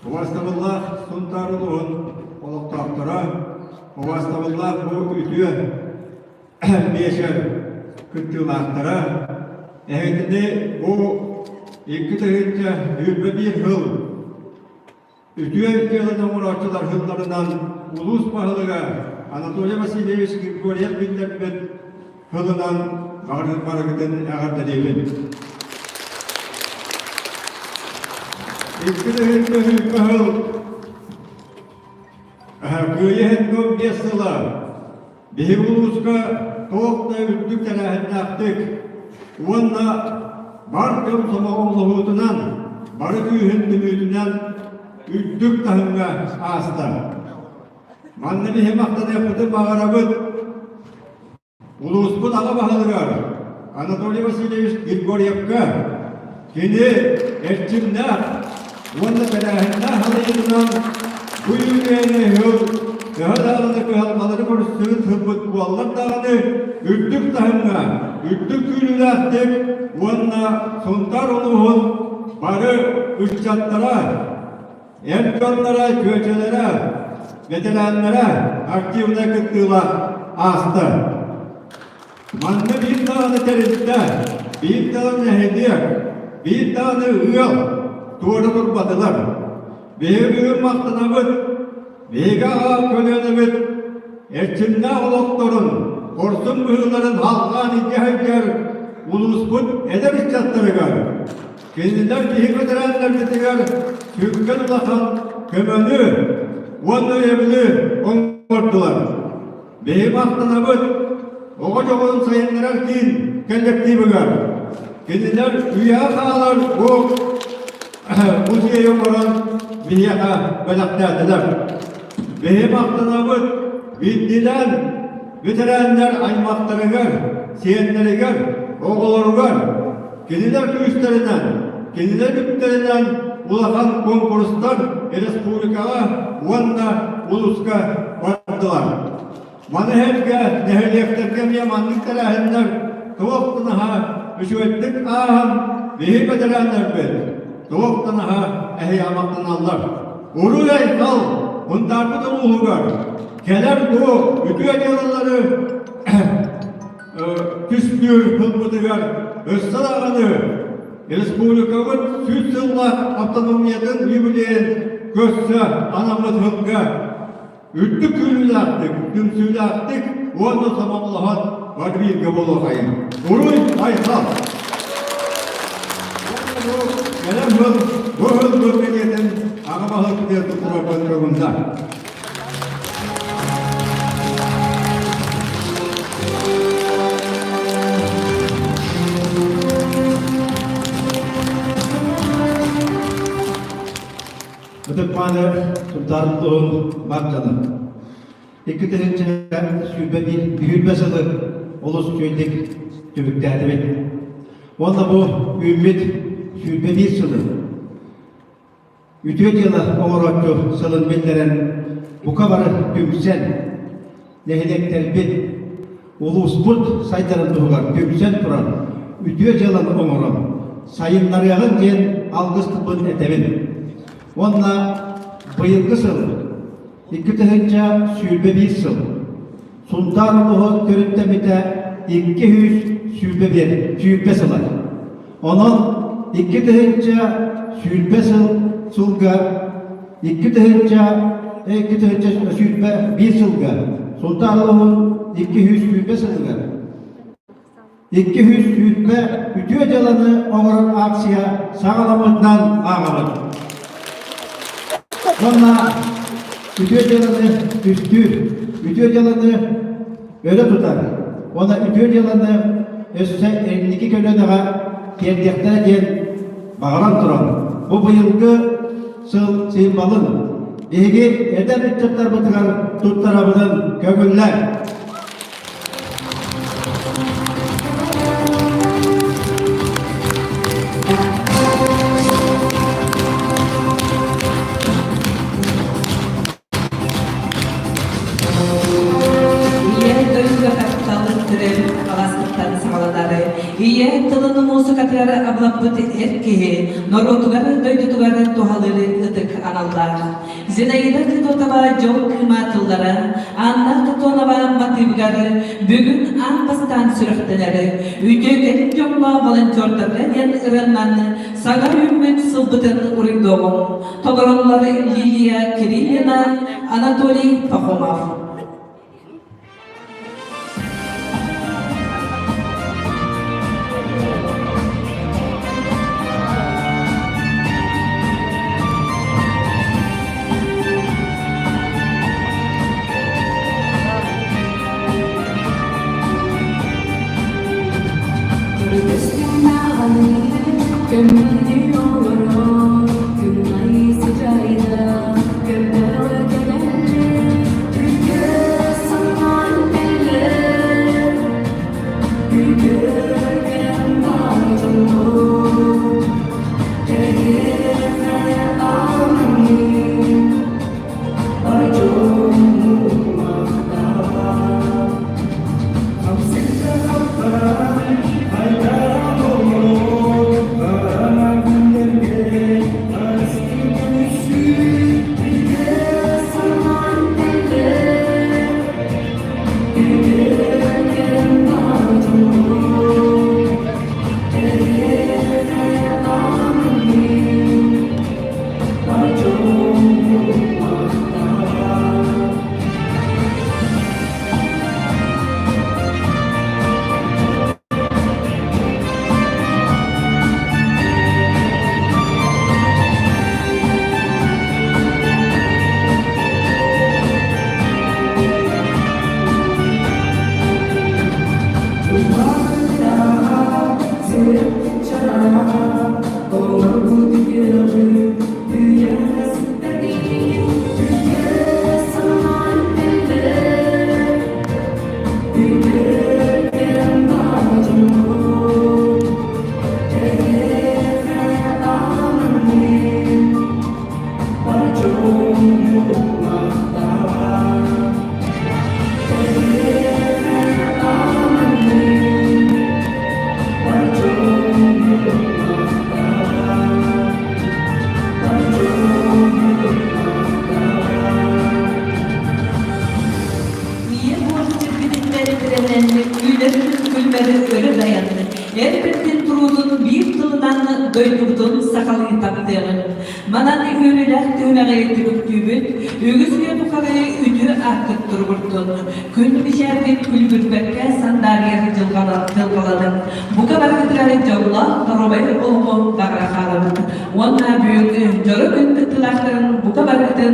Убаастабыллаах Сунтаар улууһун олохтоохторо, убаастабыллаах бу үтүө биэчэр кыттыылаахтара, эһигини бу 2021 сыл Үтүө дьыаланы оҥорооччулар сылларынан улуус баһылыга Анатолий Васильевич Григорьев биллэрбит сылынан барыгытын эҕэрдэлиибин. 2023 сыл Кыайыы 75 сыла Биһиги улууска туох да үрдүк тэрээһиннээхтик уонна бар дьон сомоҕолоһуутунан, бары күүһүн түмүүтүнэн үрдүк таһымҥа ааста. Манна биһи махтаныахпытын баҕарабыт Улууспут аҕа баһылыгар Анатолий Васильевич Григорьевка кини эрчимнээх уонна тэрээһиннээх халыйыытынан бу үүнээйини ыһыл төһө даҕаны кыһалҕалары көрүстүбүт сылбыт буоллар даҕаны үрдүк таһымҥа, үрдүк күүрүүлээхтик уонна Сунтаар улууһун бары ыччаттара, эр дьонноро, чүөчэлэрэ, ветераннара активнай кыттыылаах ааста. Манна биир даҕаны тэрилтэ, биир даҕаны нэһилиэк, биир даҕаны ыал туора турбатылар. Биһиги бүгүн махтанабыт, биһиги аҕа көлүөнэбит эрчимнээх олохторун, хорсун быһыыларын халҕаан илдьэ сылдьар улууспут эдэр ыччаттарыгар, кинилэр биһиги ветераннарбытыгар сүҥкэн улахан көмөнү уонна өйөбүлү оҥордулар. Биһиги махтанабыт оҕо дьоҕурун сайыннарар киин коллективыгар. Кинилэр үйэҕэ хаалар бу музейы оҥорон биһиэхэ бэлэхтээтилэр. Биһи махтанабыт биирдиилээн ветераннар аймахтарыгар, сиэннэригэр, оҕолоругар кинилэр күүстэринэн, кинилэр үптэринэн улахан куонкурустар республикаҕа уонна улууска бардылар. Маны сэргэ нэһилиэктэргэ эмиэ маннык тэрээһиннэр туох да наһаа үчүгэйдик ааһан биһи бэтэрээннэрбит туох да наһаа эһиэхэ махтаналлар. Уруй-айхал Мунтаарбыт улууһугар кэлэр бу үтүө дьыалалары түстүүр тылбытыгар өссө даҕаны республикабыт 100 сыллаах автономиятын юбилейын көрсө анаммыт сылга үрдүк күүрүүлээхтик, түмсүүлээхтик уонна сомоҕолоһон бары бииргэ буолуохайын. Уруй айхал! Кэлэр сыл бу сыл бэлиэтин аҕа баһылык диэн туруорбан көҥүллэр. Ытык-мааны Сунтаар улууһун бар дьоно! 2021 сүүрбэ сылы олус үчүгэйдик түмүктээтибит. Уонна бу үүммүт 21 сылы үтүө дьыала оҥорооччу сылын биллэрэн бука бары түмсэн нэһилиэктэрбит улууспут сайдарын туһугар түмсэн туран үтүө дьыаланы оҥорон сайыннарыаҕыҥ диэн алгыс тылбын этэбин. Уонна быйылгы сыл 2021 сыл Сунтаар улууһун төрүттэммитэ 221 сүүрбэ сыла. Онон 2020 сыл сылга 2021 сылга Сунтаар улууһун 220 сылыгар 220 үтүө дьыаланы оҥорор акция саҕаламмытынан ааҕабыт. Уонна үтүө дьыаланы түстүүр, үтүө дьыаланы өрө тутар уонна үтүө дьыаланы өссө инники көлүөнэҕэ тиэрдиэхтэрэ диэн баҕаран туран, бу быйылгы сыл символын биһиги эдэр ыччаттарбытыгар туттарабытын көҥүллэр. Ийэ дойдуга тапталын төрөөбүт алааспыттан саҕаланары, ийэ тылын муусукатыгар абылаппыт эр киһи норуотугар дойдутугар туһалыыр ытык аналлаах. Зинаида Федотова дьол кыыма тыллара Анна Тотонова матыыбыгар бүгүн аан бастаан сүрэхтэнэр үтүөкэн дьоҥҥо волонтердарга диэн ырыаннан саҥа үүммүт сылбытын уруйдуоҕуҥ. Толороллор Лилия Кириллина, Анатолий Пахомов. Көмүллүү олорор күн айы сыдьаайда көмөҕө кэлэллэр Үтүө санаан кэллэр Үтүөкэн баар дьоннор Эһиэхэ ананыым Бар дьоммун махтал Хамсыка хаптаан айдаан олорор Хараҥа күннэргэ арыскы күнүсү Ийэ буор сирбититтэн тирэнэн, үүнэр күлмэри өрө дайан, эр бэрдин туруутун биир тылынан дойдубутун сахалыы таптыаҕын. Манан үөрүүлээх түһүмэҕи түмүктүүбүт, үгүс үйэ тухары үтүө ааккыт туругурдун, күн мичээргит күлүгүрбэккэ сандаарыйар дьылҕаланын, бука барыгытыгар дьоллоох доруобай олоҕу баҕара хаалабыт уонна бүгүн дьоро күн кыттыылаахтарын бука барыгытын.